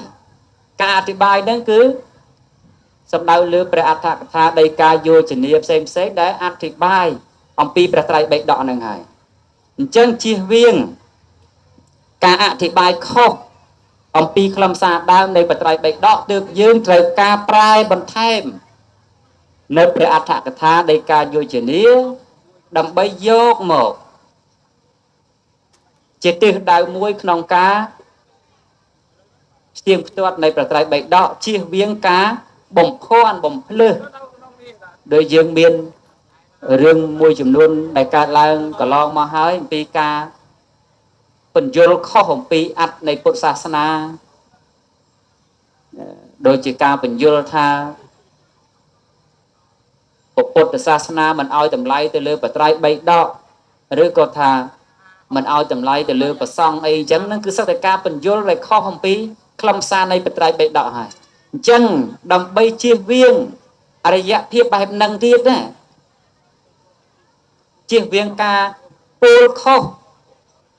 ការអធិប្បាយហ្នឹងគឺសំដៅលើព្រះអត្ថកថាដីកាយោជនាផ្សេងផ្សេងដែលអធិប្បាយអំពីព្រះត្រៃបិដកហ្នឹងហើយអញ្ចឹងជៀសវាងការអធិប្បាយខុសអំពីខ្លឹមសារដើមនៃព្រះត្រៃបិដកទើបយើងត្រូវការប្រែបន្ថែមនៅព្រះអត្ថកថាដីកាយោជនាដើម្បីយកមកជាទិសដៅមួយក្នុងការផ្ទៀងផ្ទាត់នៃព្រះត្រៃបិដកជៀសវាងការបំភាន់បំភ្លើសដោយយើងមានរឿងមួយចំនួនដែលកើតឡើងកន្លងមកហើយអំពីការពន្យល់ខុសអំពីអត្ថនៃពុទ្ធសាសនាដូចជាការពន្យល់ថាពុទ្ធសាសនាមិនឲ្យតម្លៃទៅលើព្រះត្រៃបិដកឬក៏ថាមិនឲ្យតម្លៃទៅលើព្រះសង្ឃអីអញ្ចឹងហ្នឹងគឺសុទ្ធតែការពន្យល់ដែលខុសអំពីខ្លឹមសារនៃព្រះត្រៃបិដកហើយអញ្ចឹងដើម្បីជៀសវាងអរិយភាពបែបហ្នឹងទៀតណាជៀសវាងការពោលខុស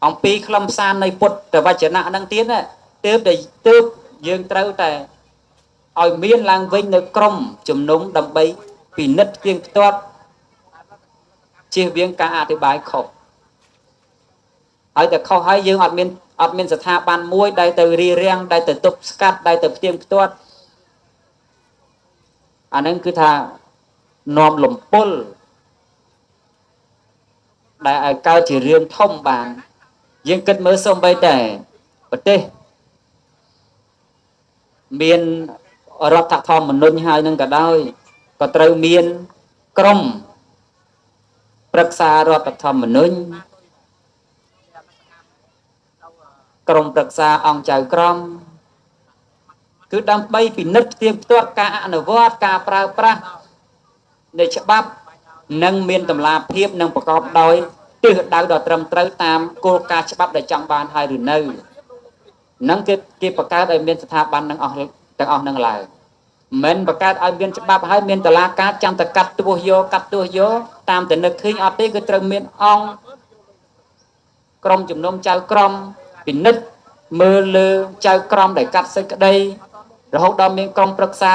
អំពីខ្លឹមសារនៃពុទ្ធវចនៈហ្នឹងទៀតណាទើបយើងត្រូវតែឲ្យមានឡើងវិញនៅក្រុមជំនុំដើម្បីពិនិត្យផ្ទៀងផ្ទាត់ជៀសវាងការអធិប្បាយខុសហើយតែខុសហើយយើងអត់មានស្ថាប័នមួយដែលទៅរារាំងដែលទៅទប់ស្កាត់ដែលទៅផ្ទៀងផ្ទាត់អាហ្នឹងគឺថានាំលំពុលដែលឲ្យកើតជារឿងធំបានយើងគិតមើលសូម្បីតែប្រទេសមានរដ្ឋធម្មនុញ្ញហើយនឹងក៏ដោយ ក៏ត្រូវមានក្រុមប្រឹក្សារដ្ឋធម្មនុញ្ញក្រុមប្រឹក្សាអង្គចៅក្រមគឺដើម្បីពិនិត្យផ្ទៀងផ្ទាត់ការអនុវត្តការប្រើប្រាស់នៃច្បាប់និងមានតម្លាភាពនិងប្រកបដោយទិសដៅដ៏ត្រឹមត្រូវតាមគោលការណ៍ច្បាប់ដែលចង់បានហើយឬនៅនឹងគេបង្កើតឲ្យមានស្ថាប័ននឹងអស់ទាំងអស់នឹងឡើងមិនបង្កើតឲ្យមានច្បាប់ហើយមានតឡាការចាំតែកាត់ទោសយកកាត់ទោសយកតាមតែនឹកឃើញអត់ទេគឺត្រូវមានអង្គក្រុមជំនុំចៅក្រមពិនិត្យមើលលើចៅក្រមដែលកាត់សេចក្តីរហូតដល់មានក្រុមប្រឹក្សា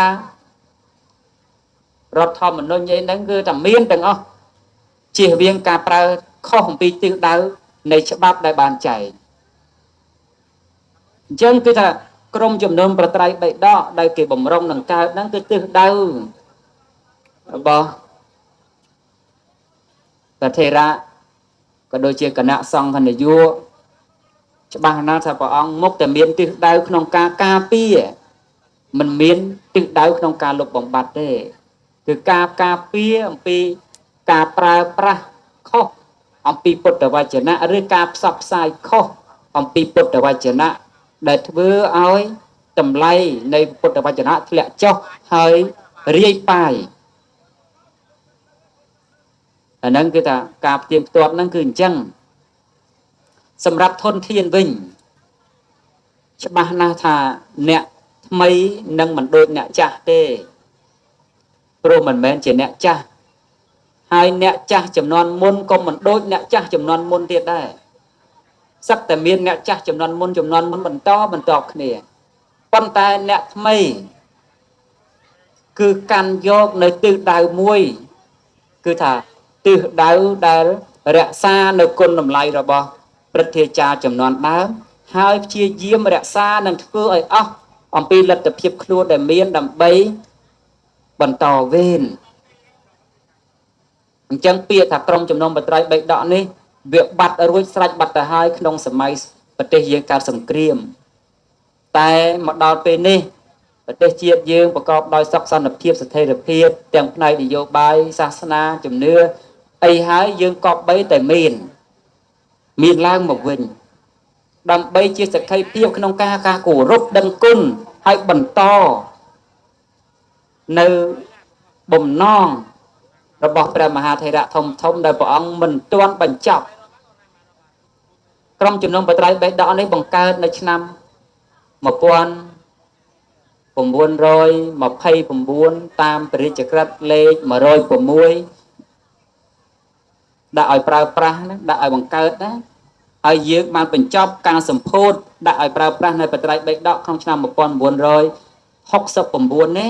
រដ្ឋធម្មនុញ្ញអីហ្នឹងគឺតែមានទាំងអស់ជៀសវាងការប្រើខុសអំពីទិសដៅនៃច្បាប់ដែលបានចែងអញ្ចឹងគឺថាក្រុមជំនុំប្រត្រៃបិដកដែលគេបំរុងនឹងកើតហ្នឹងគឺទិសដៅរបស់ព្រះថេរៈក៏ដូចជាគណៈសង្ឃនាយកច្បាស់ណាស់ថាព្រះអង្គមុខតែមានទិសដៅក្នុងការការពារមិនមានទិសដៅក្នុងការលុបបំបាត់ទេគឺការការពារអំពីការប្រើប្រាស់ខុសអំពីពុទ្ធវចនៈឬការផ្សព្វផ្សាយខុសអំពីពុទ្ធវចនៈដែលធ្វើឲ្យតម្លៃនៃពុទ្ធវចនៈធ្លាក់ចុះហើយរាយប៉ាយអាហ្នឹងគឺថាការផ្ទៀងផ្ទាត់ហ្នឹងគឺអញ្ចឹងសម្រាប់ធនធានវិញច្បាស់ណាស់ថាអ្នកថ្មីនឹងមិនដូចអ្នកចាស់ទេព្រោះមិនមែនជាអ្នកចាស់ហើយអ្នកចាស់ចំនួនមុនក៏មិនដូចអ្នកចាស់ចំនួនមុនទៀតដែរសឹកតែមានអ្នកចាស់ចំនួនមុនចំនួនមុនបន្តបន្តគ្នាប៉ុន្តែអ្នកថ្មីគឺកាន់យកនៅទិសដៅមួយគឺថាទិសដៅដែលរក្សានៅគុណតម្លៃរបស់ព្រឹទ្ធាចារ្យចំនួនដើមហើយព្យាយាមរក្សានិងធ្វើឲ្យអស់អំពីលទ្ធភាពខ្លួនដែលមានដើម្បីបន្តវេនអញ្ចឹងពាក្យថាក្រុមជំនុំបត្រៃបិដកនេះវាបាត់រួចស្រេចបាត់ទៅហើយក្នុងសម័យប្រទេសយើងកើតសង្គ្រាមតែមកដល់ពេលនេះប្រទេសជាតិយើងប្រកបដោយសុខសន្តិភាពស្ថិរភាពទាំងផ្នែកនយោបាយសាសនាជំនឿអីហើយយើងក៏បីតែមានឡើងមកវិញដើម្បីជាសក្ខីភាពក្នុងការគោរពដឹងគុណហើយបន្តនៅបំណងរបស់ព្រះមហាថេរៈធំធំដែលព្រះអង្គមិនទាន់បញ្ចប់ក្រុមជំនុំបត្រៃបិដកនេះបង្កើតនៅឆ្នាំ1929តាមព្រះរាជក្រឹត្យលេខ106ដាក់ឲ្យប្រើប្រាស់ណាដាក់ឲ្យបង្កើតណាហើយយើងបានបញ្ចប់ការសម្ពោធដាក់ឲ្យប្រើប្រាស់នៅបត្រៃបិដកក្នុងឆ្នាំ1969នេះ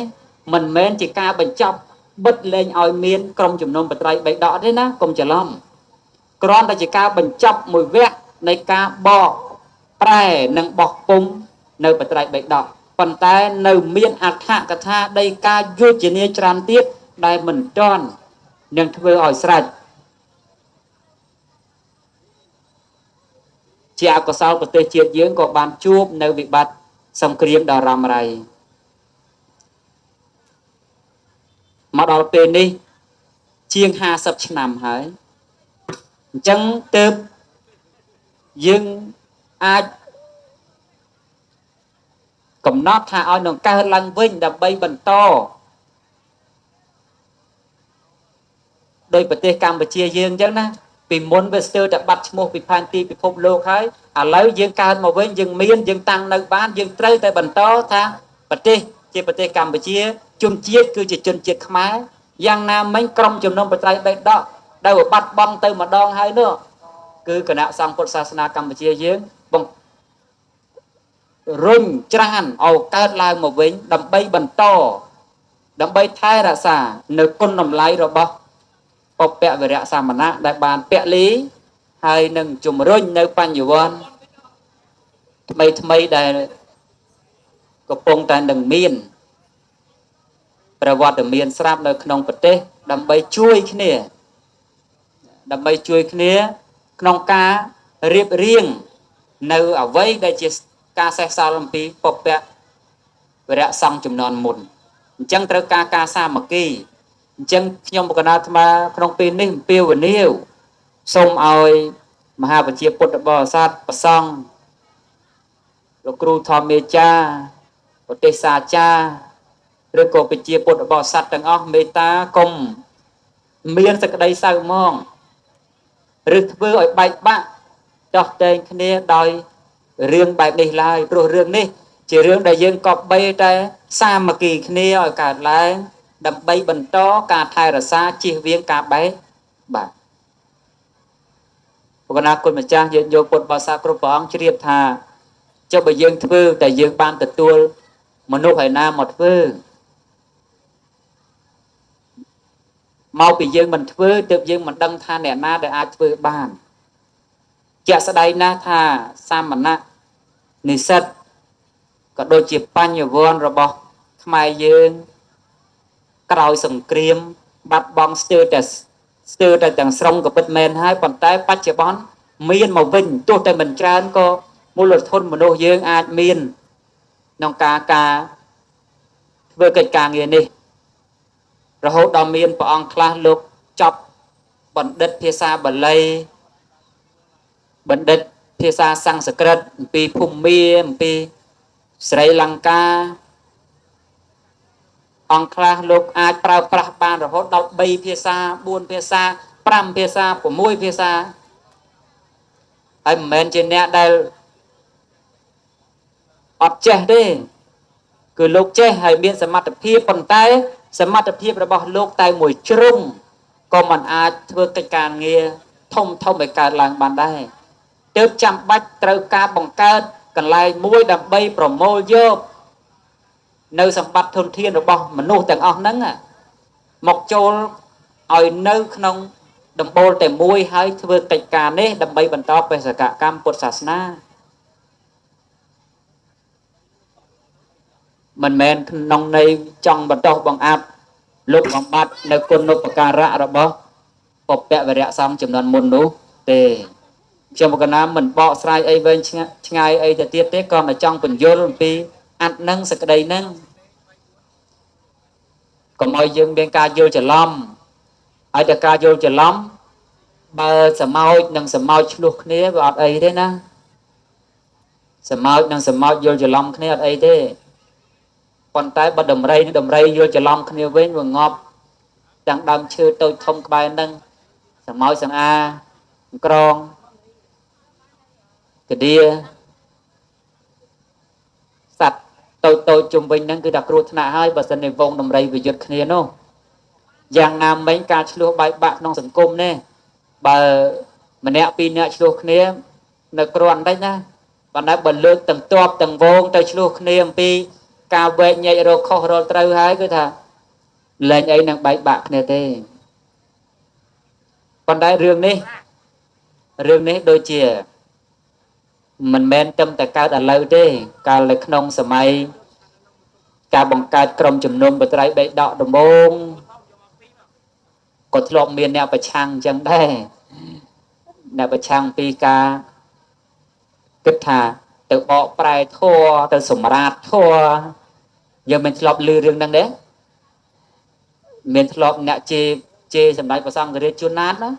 មិនមែនជាការបញ្ចប់បិទលែងឲ្យមានក្រុមជំនុំបត្រៃបិដកទេណាកុំច្រឡំគ្រាន់តែជាការបញ្ចប់មួយវគ្គនៃការបកប្រែនិងបោះពុំនៅបត្រៃបិដកប៉ុន្តែនៅមានអត្ថកថាដីកាយោជនាច្រើនទៀតដែលមិនទាន់នឹងធ្វើឲ្យស្រេចជាអកុសលប្រទេសជាតិយើងក៏បានជួបនៅវិបត្តិសង្គ្រាមដ៏រ៉ាំរ៉ៃមកដល់ពេលនេះជាង50ឆ្នាំហើយអញ្ចឹងទើបយើងអាចកំណត់ថាឲ្យនឹងកើតឡើងវិញដើម្បីបន្តដោយប្រទេសកម្ពុជាយើងអញ្ចឹងណាពីមុនវាស្ទើរតែបាត់ឈ្មោះពីផែនទីពិភពលោកហើយឥឡូវយើងកើតមកវិញយើងមានយើងតាំងនៅបានយើងត្រូវតែបន្តថាប្រទេសជាប្រទេសកម្ពុជាជនជាតិគឺជាជនជាតិខ្មែរយ៉ាងណាមិញក្រុមជំនុំបត្រៃបិដកដែលបាត់បង់ទៅម្ដងហើយនោះគឺគណៈសង្ឃពុទ្ធសាសនាកម្ពុជាយើងបង្រុញច្រានឲ្យកើតឡើងមកវិញដើម្បីបន្តដើម្បីថែរក្សានៅគុណតម្លៃរបស់បុព្វវីរៈសាមណៈដែលបានពលីហើយនឹងជំរុញនៅបញ្ញវន្តថ្មីថ្មីដែលកំពុងតែនឹងមានប្រវត្តិមានស្រាប់នៅក្នុងប្រទេសដើម្បីជួយគ្នាក្នុងការរៀបរៀងនៅអ្វីដែលជាការសេះសល់អំពីបុព្វវីរៈសង្ឃចំនួនមុនអញ្ចឹងត្រូវការការសាមគ្គី អញ្ចឹងខ្ញុំបកណាអាត្មាក្នុងពេលនេះអំពាវនាវសូមឲ្យមហាប្រជាពុទ្ធបរិស័ទប្រសង់លោកគ្រូធម្មាចារ្យប្រទេសសាចារឬក៏ប្រជាពុទ្ធបរិស័ទទាំងអស់មេត្តាកុំមានសេចក្តីសៅហ្មងឬធ្វើឲ្យបែកបាក់ដោះតែងគ្នាដោយរឿងបែបនេះឡើយព្រោះរឿងនេះជារឿងដែលយើងកប់បីតែសាមគ្គីគ្នាឲ្យកើតឡើងដើម្បីបន្តការថែរក្សាជៀសវាងការបែកបាក់ព្រះកណាគុណម្ចាស់យើងយកពុទ្ធបរិស័ទគ្រប់ព្រះអង្គជ្រាបថាចុះបើយើងធ្វើតែយើងបានទទួលមនុស្សឯណាមកធ្វើមកពីយើងមិនធ្វើទើបយើងមិនដឹងថាអ្នកណាដែលអាចធ្វើបានជាក់ស្ដែងណាស់ថាសាមណៈនិស្សិតក៏ដូចជាបញ្ញវន្តរបស់ខ្មែរយើងក្រោយសង្គ្រាមបាត់បង់ស្ទើរតែទាំងស្រុងក៏ពិតមែនហើយប៉ុន្តែបច្ចុប្បន្នមានមកវិញទោះតែមិនច្រើនក៏មូលធនមនុស្សយើងអាចមានក្នុងការធ្វើកិច្ចការងារនេះរហូតដល់មានព្រះអង្គខ្លះលោកចប់បណ្ឌិតភាសាបាលីបណ្ឌិតភាសាសំស្ក្រឹតអំពីភូមាអំពីស្រីលង្កាអង្គខ្លះលោកអាចប្រើប្រាស់បានរហូតដល់3ភាសា4ភាសា5ភាសា6ភាសាហើយមិនមែនជាអ្នកដែលអត់ចេះទេគឺលោកចេះហើយមានសមត្ថភាពប៉ុន្តែសមត្ថភាពរបស់លោកតែមួយជ្រុងក៏មិនអាចធ្វើកិច្ចការងារធំធំឲ្យកើតឡើងបានដែរទើបចាំបាច់ត្រូវការបង្កើតកន្លែងមួយដើម្បីប្រមូលយកនៅសម្បត្តិធនធានរបស់មនុស្សទាំងអស់ហ្នឹងមកចូលឲ្យនៅក្នុងដំបូលតែមួយហើយធ្វើកិច្ចការនេះដើម្បីបន្តបេសកកម្មពុទ្ធសាសនាមិនមែនក្នុងន័យចង់បន្តបង្អាប់លុបបំបត្តិនៅគុណូបការៈរបស់ពពវរៈសង្ឃចំនួនមុននោះទេខ្ញុំកណាមិនបកស្រាយអីវែងឆ្ងាយអីទៅទៀតទេក៏មកចង់បញ្យល់អំពីអត្តនឹងសក្តីនឹងកុំឲ្យយើងមានការយល់ច្រឡំហើយតែការយល់ច្រឡំបើសមោចនិងសមោចឆ្លោះគ្នាវាអត់អីទេណាសមោចនិងសមោចយល់ច្រឡំគ្នាអត់អីទេប៉ុន្តែបើដំរីនិងដំរីយល់ច្រឡំគ្នាវិញវាងាប់ទាំងដើមឈើតូចធំក្បែរហ្នឹងសមោចសង្អាក្រងកដៀសត្វតូចតូចជុំវិញហ្នឹងគឺថាគ្រោះថ្នាក់ហើយបើសិនជាវងដំរីវាយុទ្ធគ្នានោះយ៉ាងណាមិញការឆ្លោះបែកបាក់ក្នុងសង្គមនេះបើម្នាក់ពីរនាក់ឆ្លោះគ្នានៅគ្រាន់តិចណាប៉ុន្តែបើលើកទាំងទ័ពទាំងវងទៅឆ្លោះគ្នាអំពីការវែកញែករកខុសរកត្រូវហើយគឺថាលែងអីនឹងបែកបាក់គ្នាទេប៉ុន្តែរឿងនេះដូចជាមិនមែនត្រឹមតែកើតឥឡូវទេកាលនៅក្នុងសម័យការបង្កើតក្រុមជំនុំបត្រៃបិដកដំបូងក៏ធ្លាប់មានអ្នកប្រឆាំងអញ្ចឹងដែរអ្នកប្រឆាំងពីការគិតថាទៅបកប្រែធម៌ទៅសម្រាតធម៌យើងមិនធ្លាប់ឮរឿងហ្នឹងទេមានធ្លាប់អ្នកជេរសម្ដេចព្រះសង្ឃរាជជួនណាតណា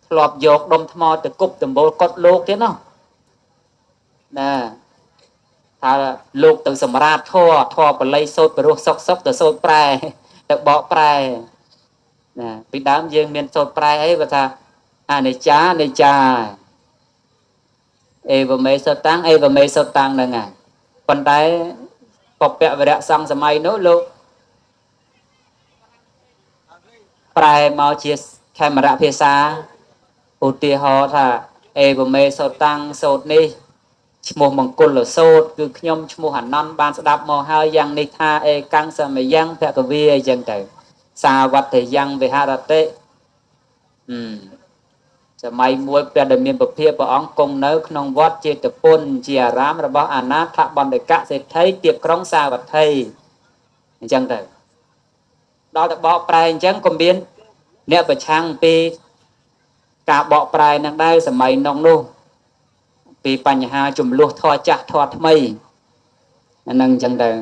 ធ្លាប់យកដុំថ្មទៅគប់ដំបូលកុដលោកទៀតណោះណាថាលោកទៅសម្រាតធម៌ធម៌បល័យសូត្រព្រោះសុកសុកទៅសូត្រប្រែទៅបកប្រែណាពីដើមយើងមានសូត្រប្រែអីបើថាអនិច្ចានិច្ចាអេវមេសតាំងអេវមេសតាំងហ្នឹងហើយប៉ុន្តែពពវរៈសង្ឃសម័យនោះលោកប្រែមកជាខេមរៈភាសាឧទាហរណ៍ថាអេវមេសតាំងសូត្រនេះឈ្មោះមង្គលសូត្រគឺខ្ញុំឈ្មោះអានន្ទបានស្ដាប់មកហើយយ៉ាងនេះថាអេកាំងសមយ៉ាងភគវីអីចឹងទៅសាវត្តយ៉ាងវិហរតិសម័យមួយព្រះដែលមានពភាព្រះអង្គគង់នៅក្នុងវត្តចេតពុនជាអារាមរបស់អនាថបណ្ឌិកសេដ្ឋីទៀបក្រុងសាវត្ថីអញ្ចឹងទៅដល់ទៅបកប្រែអញ្ចឹងក៏មានអ្នកប្រឆាំងពីការបកប្រែនឹងដែរសម័យនោះពីបញ្ហាចំនួនធម៌ចាស់ធម៌ថ្មីអានឹងអញ្ចឹងទៅឥ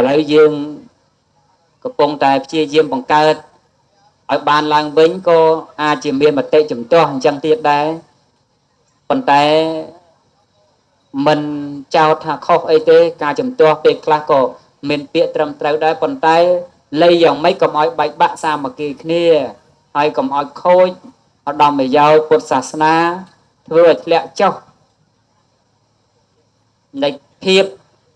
ឡូវយើង កំពុងតែព្យាយាមបង្កើតឲ្យបានឡើងវិញក៏អាចជាមានមតិជំទាស់អញ្ចឹងទៀតដែរប៉ុន្តែមិនចោទថាខុសអីទេការជំទាស់ពេលខ្លះក៏មានពាក្យត្រឹមត្រូវដែរប៉ុន្តែលៃយ៉ាងម៉េចកុំឲ្យបែកបាក់សាមគ្គីគ្នាហើយកុំឲ្យខូចឧត្តមប្រយោជន៍ពុទ្ធសាសនាធ្វើឲ្យធ្លាក់ចុះនៃភាព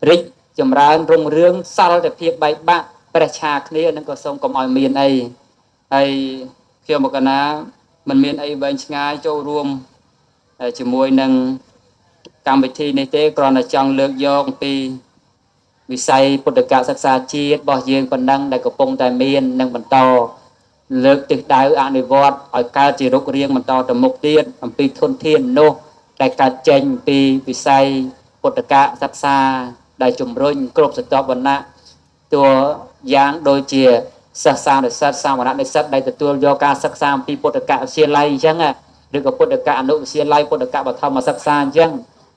រីកចម្រើនរុងរឿងសល់តែភាពបែកបាក់ប្រេះឆាគ្នានឹងក៏សូមកុំឲ្យមានអីហើយខ្ញុំមកកណាមិនមានអីវែងឆ្ងាយចូលរួមជាមួយនឹងកម្មវិធីនេះទេគ្រាន់តែចង់លើកយកអំពីវិស័យពុទ្ធកសិក្សាជាតិរបស់យើងប៉ុណ្ណឹងដែលកំពុងតែមាននិងបន្តលើកទិសដៅអនុវត្តឲ្យកើតជារូបរាងបន្តទៅមុខទៀតអំពីធនធានមនុស្សដែលកើតចេញពីវិស័យពុទ្ធកសិក្សាដែលជំរុញគ្រប់ស្រទាប់វណ្ណៈតួយ៉ាងដូចជាសិស្សានុសិស្សសាមណនិស្សិតដែលទទួលយកការសិក្សាអំពីពុទ្ធកវិទ្យាល័យអញ្ចឹងឬក៏ពុទ្ធកអនុវិទ្យាល័យពុទ្ធកបឋមសិក្សាអញ្ចឹង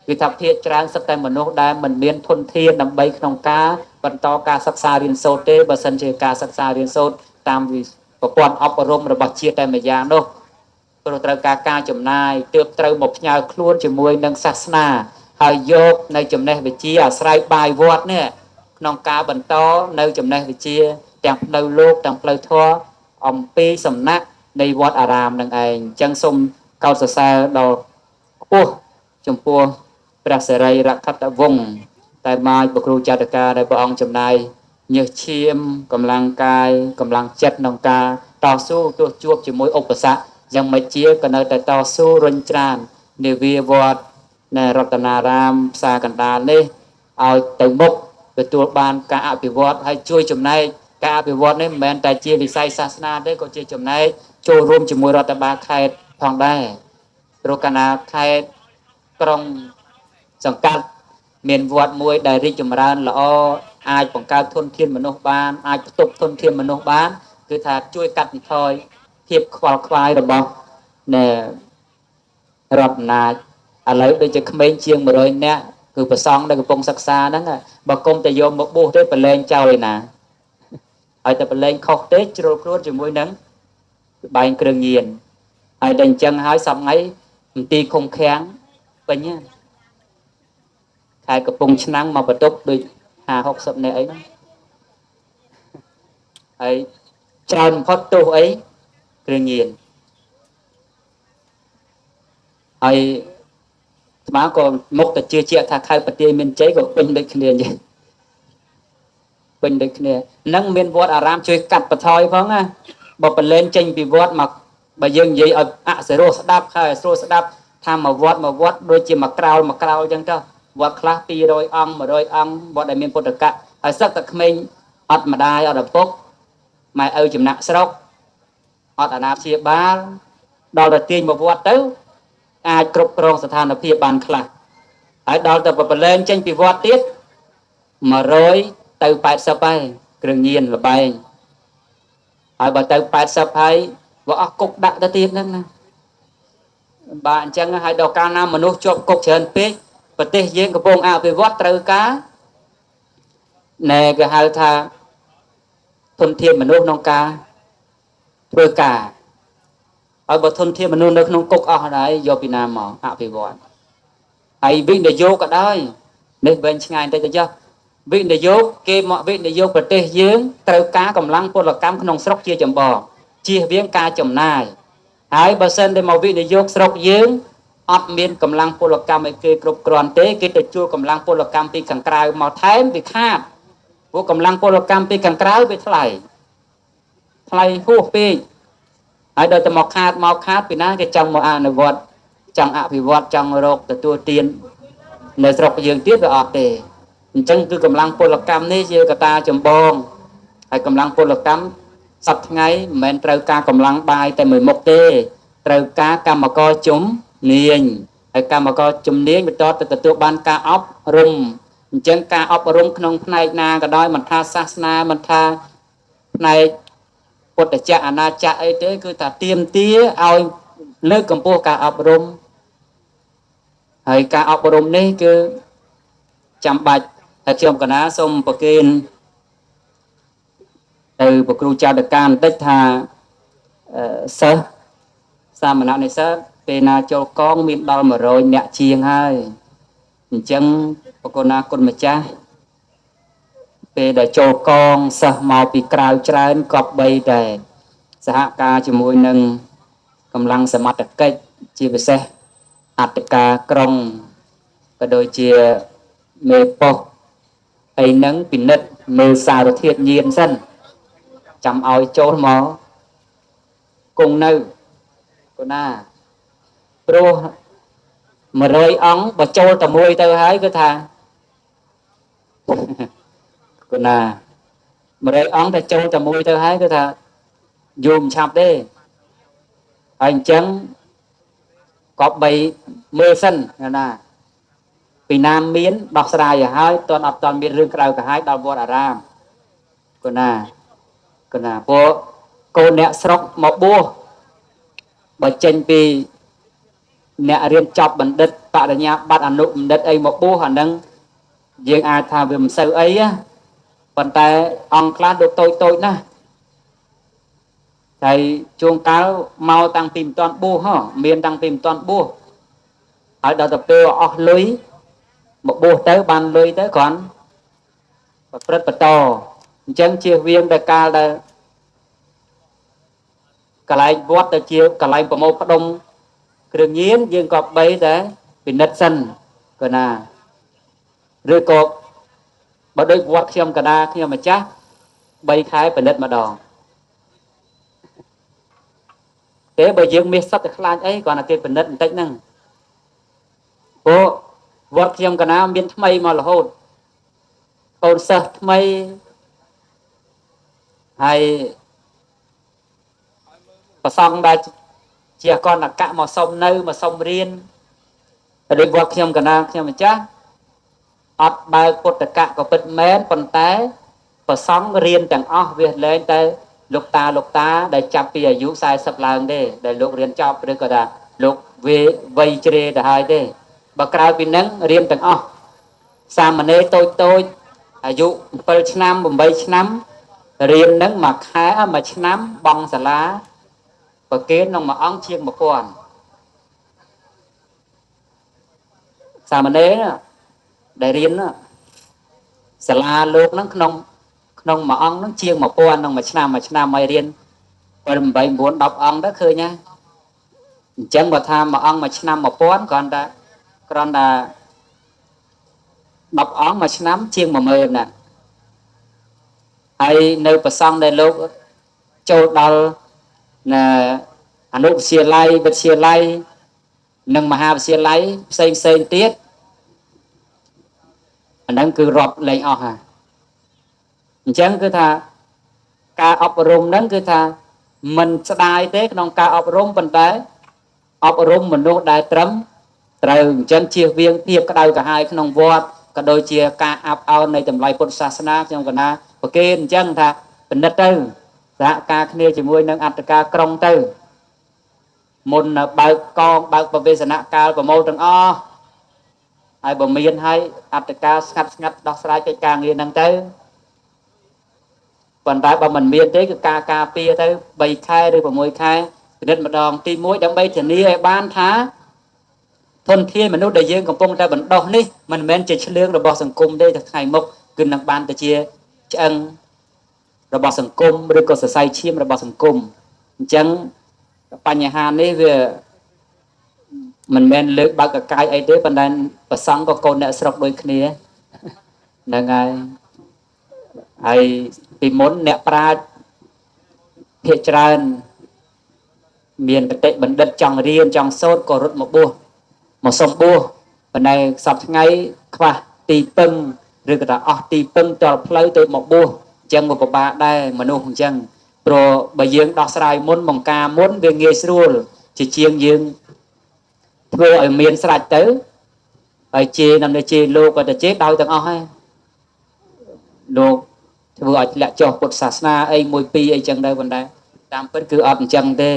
គឺថាភាគច្រើនសិតតែមនុស្សដែលមិនមានធនធានដើម្បីក្នុងការបន្តការសិក្សារៀនសូត្រទេបើសិនជាការសិក្សារៀនសូត្រតាមប្រព័ន្ធអប់រំរបស់ជាតិតែម្យ៉ាងនោះព្រោះត្រូវការចំណាយទើបត្រូវមកផ្ញើខ្លួនជាមួយនឹងសាសនាហើយយកនៅចំណេះវិជ្ជាអាស្រ័យបាយវត្តនេះក្នុងការបន្តនៅចំណេះវិជ្ជាទាំងផ្លូវលោកទាំងផ្លូវធម៌អំពីសំណាក់នៃវត្តអារាមនឹងឯងអញ្ចឹងសូមកោតសរសើរដល់ខ្ពស់ចំពោះព្រះសិរីរខិតវង្សតែមកព្រះគ្រូចតកាដែលព្រះអង្គចំណាយញើសឈាមកម្លាំងកាយកម្លាំងចិត្តក្នុងការតស៊ូទោះជួបជាមួយឧបសគ្គយ៉ាងម៉េចជាក៏នៅតែតស៊ូរុញច្រាននាវាវត្តនៅរតនារាមផ្សារកណ្ដាលនេះឲ្យទៅមុខទទួលបានការអភិវឌ្ឍហើយជួយចំណែកការអភិវឌ្ឍនេះមិនមែនតែជាវិស័យសាសនាទេក៏ជាចំណែកចូលរួមជាមួយរដ្ឋបាលខេត្តផងដែរព្រោះកាលណាខេត្តក្រុងសង្កាត់មានវត្តមួយដែលរីកចម្រើនល្អអាចបង្កើតធនធានមនុស្សបានអាចផ្ទុកធនធានមនុស្សបានគឺថាជួយកាត់បន្ថយភាពខ្វល់ខ្វាយរបស់រដ្ឋអំណាចឥឡូវដូចជាក្មេងជាង100នាក់គឺប្រសង់ដែលកំពុងសិក្សាហ្នឹងបើគុំតែយកមកបួសទេប្រឡែងចោលឯណាឲ្យតែប្រឡែងខុសទេជ្រុលខ្លួនជាមួយនឹងបែងគ្រឿងញៀនហើយដល់អញ្ចឹងហើយសប្ងៃមន្ទីរឃុំឃាំងពេញខែកំពង់ឆ្នាំងមកបន្ទប់ដូច50 60នាក់អីហ្នឹងហើយច្រើនបំផុតទោសអីគ្រឿងញៀនហើយស្មាក៏មុខទៅជឿជាក់ថាខៅប្រទាយមានជ័យក៏ពេញដូចគ្នាអញ្ចឹងពេញដូចគ្នានឹងមានវត្តអារាមជួយកាត់បន្ថយផងណាបើប្រឡែងចេញពីវត្តមកបើយើងនិយាយឲ្យអសរោះស្ដាប់ហើយស្រួលស្ដាប់ថាមកវត្តមកវត្តដូចជាមួយក្រោលមួយក្រោលអញ្ចឹងទៅវត្តខ្លះ200អង្គ100អង្គវត្តដែលមានពុទ្ធកៈហើយសឹកតែក្មេងអត់ម្ដាយអត់ឪពុកម៉ែឪចំណាក់ស្រុកអត់អាណាព្យាបាលដល់ទៅទាញមកវត្តទៅអាចគ្រប់គ្រងស្ថានភាពបានខ្លះហើយដល់ទៅប្រឡែងចេញពីវត្តទៀត100ទៅ80ហើយគ្រឿងញៀនលបែងហើយបើទៅ80ហើយវាអស់គុកដាក់ទៅទៀតហ្នឹងណាបាទអញ្ចឹងហើយដល់កាលណាមនុស្សជាប់គុកច្រើនពេកប្រទេសយើងកំពុងអភិវឌ្ឍត្រូវការណែគេហៅថាធនធានមនុស្សក្នុងការធ្វើការហើយបើធនធានមនុស្សនៅក្នុងគុកអស់ហើយយកពីណាមកអភិវឌ្ឍហើយវិនិយោគក៏ដោយនេះវែងឆ្ងាយបន្តិចទៅចុះវិនិយោគគេមកវិនិយោគប្រទេសយើងត្រូវការកម្លាំងពលកម្មក្នុងស្រុកជាចម្បងជៀសវាងការចំណាយហើយបើសិនតែមកវិនិយោគស្រុកយើងអត់មានកម្លាំងពលកម្មឲ្យគេគ្រប់គ្រាន់ទេគេទៅជួលកម្លាំងពលកម្មពីខាងក្រៅមកថែមវាខាតព្រោះកម្លាំងពលកម្មពីខាងក្រៅវាថ្លៃថ្លៃហួសពេកហើយដល់តែមកខាតមកខាតពីណាគេចង់មកអនុវត្តចង់អភិវឌ្ឍចង់រកទទួលទាននៅស្រុកយើងទៀតវាអត់ទេអញ្ចឹងគឺកម្លាំងពលកម្មនេះជាកត្តាចម្បងហើយកម្លាំងពលកម្មសប្តាហ៍ថ្ងៃមិនមែនត្រូវការកម្លាំងបាយតែមួយមុខទេត្រូវការកម្មករជំនាញហើយកម្មករជំនាញបន្តទៅទទួលបានការអប់រំអញ្ចឹងការអប់រំក្នុងផ្នែកណាក៏ដោយមិនថាសាសនាមិនថាផ្នែកពុទ្ធចក្រអាណាចក្រអីទេគឺថាទាមទារឲ្យលើកកម្ពស់ការអប់រំហើយការអប់រំនេះគឺចាំបាច់ហើយខ្ញុំកណាសូមប្រគេន ទៅប្រគ្រូចាតកាបន្តិចថាសិស្សសាមណនិស្សិតពេលណាចូលកងមានដល់100អ្នកជាងហើយអញ្ចឹងប្រគុណណាគុណម្ចាស់ពេលដែលចូលកងសិស្សមកពីក្រៅច្រើនកប់បីតែសហការជាមួយនឹងកម្លាំងសមត្ថកិច្ចជាពិសេសអត្តការក្រុងក៏ដូចជាមេប៉ុស្តិ៍អីហ្នឹងពិនិត្យមើលសារធាតុញៀនសិនចាំឲ្យចូលមកគង់នៅគណាព្រោះ100អង្គបើចូលតែមួយទៅហើយគឺថាគណា100អង្គតែចូលតែមួយទៅហើយគឺថាយូរមិនឆាប់ទេហើយអញ្ចឹងក៏បីមើលសិនណាពីណាមានដោះស្រាយឲ្យហើយតន់អត់តន់មានរឿងក្រៅកាហាយដល់វត្តអារាមគណាគណាពួកកូនអ្នកស្រុកមកបួសបើចេញពីអ្នករៀនចប់បណ្ឌិតបរិញ្ញាបត្រអនុបណ្ឌិតអីមកបួសអាហ្នឹងយើងអាចថាវាមិនសូវអីណាប៉ុន្តែអង្គខ្លះដូចតូចតូចណាស់ហើយជួងកាលមកតាំងពីមិនទាន់បួសហ៎មានតាំងពីមិនទាន់បួសហើយដល់ទៅពេលអស់លុយមកបួសទៅបានលុយទៅគ្រាន់ប្រព្រឹត្តបន្តអញ្ចឹងជៀសវាងតែកាលដែលកន្លែងវត្តទៅជាកន្លែងប្រមូលផ្ដុំគ្រឿងញៀនយើងក៏បីតែពិនិត្យសិនក៏ណាឬក៏បើដូចវត្តខ្ញុំកដាខ្ញុំម្ចាស់3ខែពិនិត្យម្ដងទេបើយើងមានសត្វតែខ្លាចអីគ្រាន់តែគេពិនិត្យបន្តិចហ្នឹងព្រោះវត្តខ្ញុំកណាមានថ្មីមករហូតកូនសិស្សថ្មីហើយប្រសង់ដែលជាអកណកៈមកសុំនៅមកសុំរៀនដូចវត្តខ្ញុំកណាខ្ញុំម្ចាស់អត់បើកពុទ្ធកៈក៏ពិតមែនប៉ុន្តែប្រសង់រៀនទាំងអស់វាលែងតែលោកតាដែលចាប់ពីអាយុ40ឡើងទេដែលលោករៀនចប់ឬក៏ថាលោកវ័យជ្រេទៅហើយទេបើក្រៅពីនឹងរៀនទាំងអស់សាមណេរតូចតូចអាយុ7ឆ្នាំ8ឆ្នាំរៀននឹងមួយខែមួយឆ្នាំបង់សាលាប្រគេនក្នុងមួយអង្គជាង1000សាមណេរដែលរៀនសាលាលោកហ្នឹងក្នុងមួយអង្គហ្នឹងជាង1000ក្នុងមួយឆ្នាំមួយឆ្នាំឲ្យរៀន7 8 9 10អង្គទៅឃើញណាអញ្ចឹងបើថាមួយអង្គមួយឆ្នាំ1000គ្រាន់តែ10អង្គមួយឆ្នាំជាង10000ណាហើយនៅប្រសង់ដែលលោកចូលដល់អនុវិទ្យាល័យវិទ្យាល័យនិងមហាវិទ្យាល័យផ្សេងផ្សេងទៀតអាហ្នឹងគឺរាប់លែងអស់ហើយអញ្ចឹងគឺថាការអប់រំហ្នឹងគឺថាមិនស្ដាយទេក្នុងការអប់រំប៉ុន្តែអប់រំមនុស្សដែលត្រឹមត្រូវអញ្ចឹងជៀសវាងភាពក្តៅក្រហាយក្នុងវត្តក៏ដូចជាការអាប់អោននៃតម្លៃពុទ្ធសាសនាខ្ញុំកណាប្រគេនអញ្ចឹងថាពិនិត្យទៅសហការគ្នាជាមួយនឹងអត្តការក្រុងទៅមុនបើកកងបើកប្រវេសនកាលប្រមូលទាំងអស់ហើយបើមានហើយអត្តការស្ងាត់ស្ងាត់ដោះស្រាយកិច្ចការងារហ្នឹងទៅប៉ុន្តែបើមិនមានទេគឺការការពារទៅ3ខែឬ6ខែពិនិត្យម្ដងទី1ដើម្បីធានាឲ្យបានថាធនធានមនុស្សដែលយើងកំពុងតែបណ្ដោះនេះមិនមែនជាឆ្លឿងរបស់សង្គមទេតែថ្ងៃមុខគឺនឹងបានទៅជាឆ្អឹងរបស់សង្គមឬក៏សរសៃឈាមរបស់សង្គមអញ្ចឹងបញ្ហានេះវាមិនមែនលើកបើកកាយអីទេប៉ុន្តែប្រសង់ក៏កូនអ្នកស្រុកដូចគ្នាហ្នឹងហើយហើយពីមុនអ្នកប្រាជ្ញភាគច្រើនមានបតិបណ្ឌិតចង់រៀនចង់សូត្រក៏រត់មកបួសមកសុំបួសប៉ុន្តែសប្តាហ៍ថ្ងៃខ្វះទីពឹងឬក៏ថាអស់ទីពឹងតល់ផ្លូវទៅមកបួសអញ្ចឹងវាពិបាកដែរមនុស្សអញ្ចឹងព្រោះបើយើងដោះស្រាយមុនបង្ការមុនវាងាយស្រួលជាជាងយើងធ្វើឲ្យមានស្រេចទៅហើយជេរនំជេរលោកក៏ទៅជេរដោយទាំងអស់ហើយលោកធ្វើឲ្យធ្លាក់ចុះពុទ្ធសាសនាអីមួយពីរអីចឹងដែរប៉ុន្តែតាមពិតគឺអត់អញ្ចឹងទេ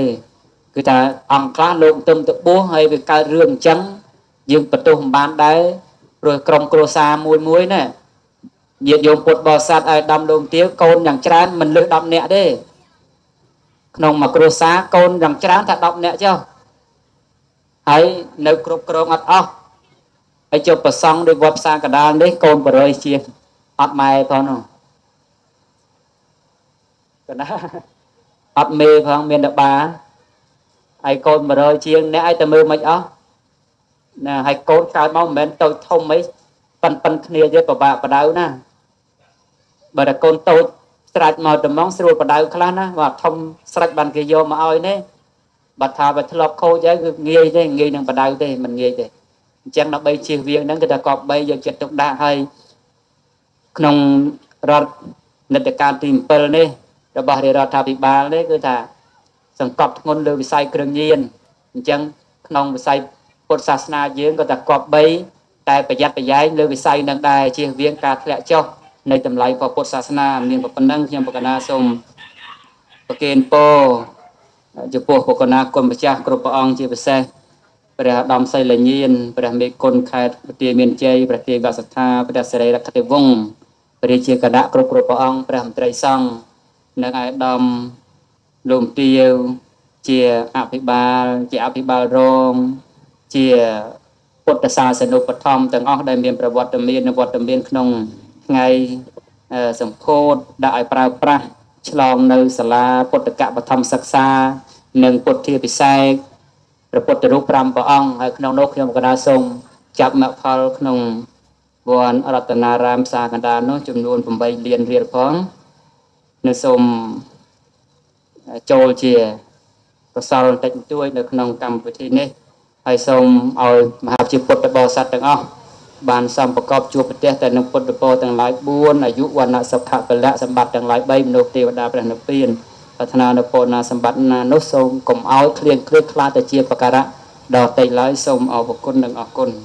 គឺថាអង្គខ្លះលោកទឹមទៅបួសហើយវាកើតរឿងអញ្ចឹងយើងបន្ទោសមិនបានដែរព្រោះក្រុមគ្រួសារមួយមួយណា ញាតិញោមពុទ្ធបរិស័ទឲ្យដំដងទាវកូនយ៉ាងច្រើនមិនលើស10នាក់ទេក្នុងមួយគ្រួសារកូនយ៉ាងច្រើនថា10នាក់ចុះហើយនៅគ្រប់គ្រងអត់អស់ហើយចុះប្រសង់ដូចវត្តផ្សារកដាលនេះកូន100ជាងអត់ម៉ែផងនោះកណាអត់មេផងមានតែបាហើយកូន100ជាងអ្នកឲ្យតែមើលមិនអស់ណាហើយកូនកើតមកមិនមែនតូចធំអីប៉ិនប៉ិនគ្នាទេពិបាកបដៅណាបើតែកូនតូចស្រាច់មកត្មងស្រួលបដៅខ្លះណាបើធំស្រាច់បានគេយកមកឲ្យនេះបើថាបើធ្លាប់ខូចហើយគឺងាយទេងាយនឹងបដៅទេមិនងាយទេអញ្ចឹងដើម្បីជៀសវាងហ្នឹងគឺថាកប3យកចិត្តទុកដាក់ឲ្យក្នុងរដ្ឋនិតការទី7នេះរបស់រាជរដ្ឋាភិបាលនេះគឺថាសង្កត់ធ្ងន់លើវិស័យគ្រឿងញៀនអញ្ចឹងក្នុងវិស័យពុទ្ធសាសនាយើងក៏ថាកប3តែប្រយ័ត្នប្រយែងលើវិស័យនឹងដែរជៀសវាងការធ្លាក់ចុះនៃតម្លៃពុទ្ធសាសនាមានប៉ុណ្ណឹងខ្ញុំបកណាសូមប្រគេនពរចំពោះបកណាគុណម្ចាស់គ្រប់ព្រះអង្គជាពិសេសព្រះឧត្តមសីលញានព្រះមេគុណខេត្តបន្ទាយមានជ័យព្រះទេវសទ្ធាព្រះសិរីរក្ខិវង្សព្រះជាគណៈគ្រប់គ្រប់ព្រះអង្គព្រះមន្ត្រីសង្ឃនិងឯកឧត្តមលោកទាវជាអភិបាលជាអភិបាលរងជាពុទ្ធសាសនុបដ្ឋមទាំងអស់ដែលមានប្រវត្តិមាននិងវត្តមានក្នុងថ្ងៃសម្ពោធដាក់ឲ្យប្រើប្រាស់ឆ្លងនៅសាលាពុទ្ធកបឋមសិក្សានិងពុទ្ធាពិសេសព្រះពុទ្ធរូប5ព្រះអង្គហើយក្នុងនោះខ្ញុំកណ្ដាលសូមចាប់មគ្គផលក្នុងវត្តរតនារាមផ្សារកណ្ដាលនោះចំនួន8លានរៀលផងនិងសូមចូលជាកុសលបន្តិចបន្តួចនៅក្នុងកម្មវិធីនេះហើយសូមឲ្យមហាជាពុទ្ធបរិស័ទទាំងអស់បានសំប្រកបជួបប្រទះតែនឹងពុទ្ធពរទាំងឡាយ4អាយុវណ្ណៈសុខៈពលៈសម្បត្តិទាំងឡាយ3មនុស្សទេវតាព្រះនិព្វានប្រាថ្នានៅពរណាសម្បត្តិណានោះសូមកុំឲ្យឃ្លៀងឃ្លាតខ្លាចទៅជាបការៈដល់តិចឡើយសូមអរគុណនិងអរគុណ។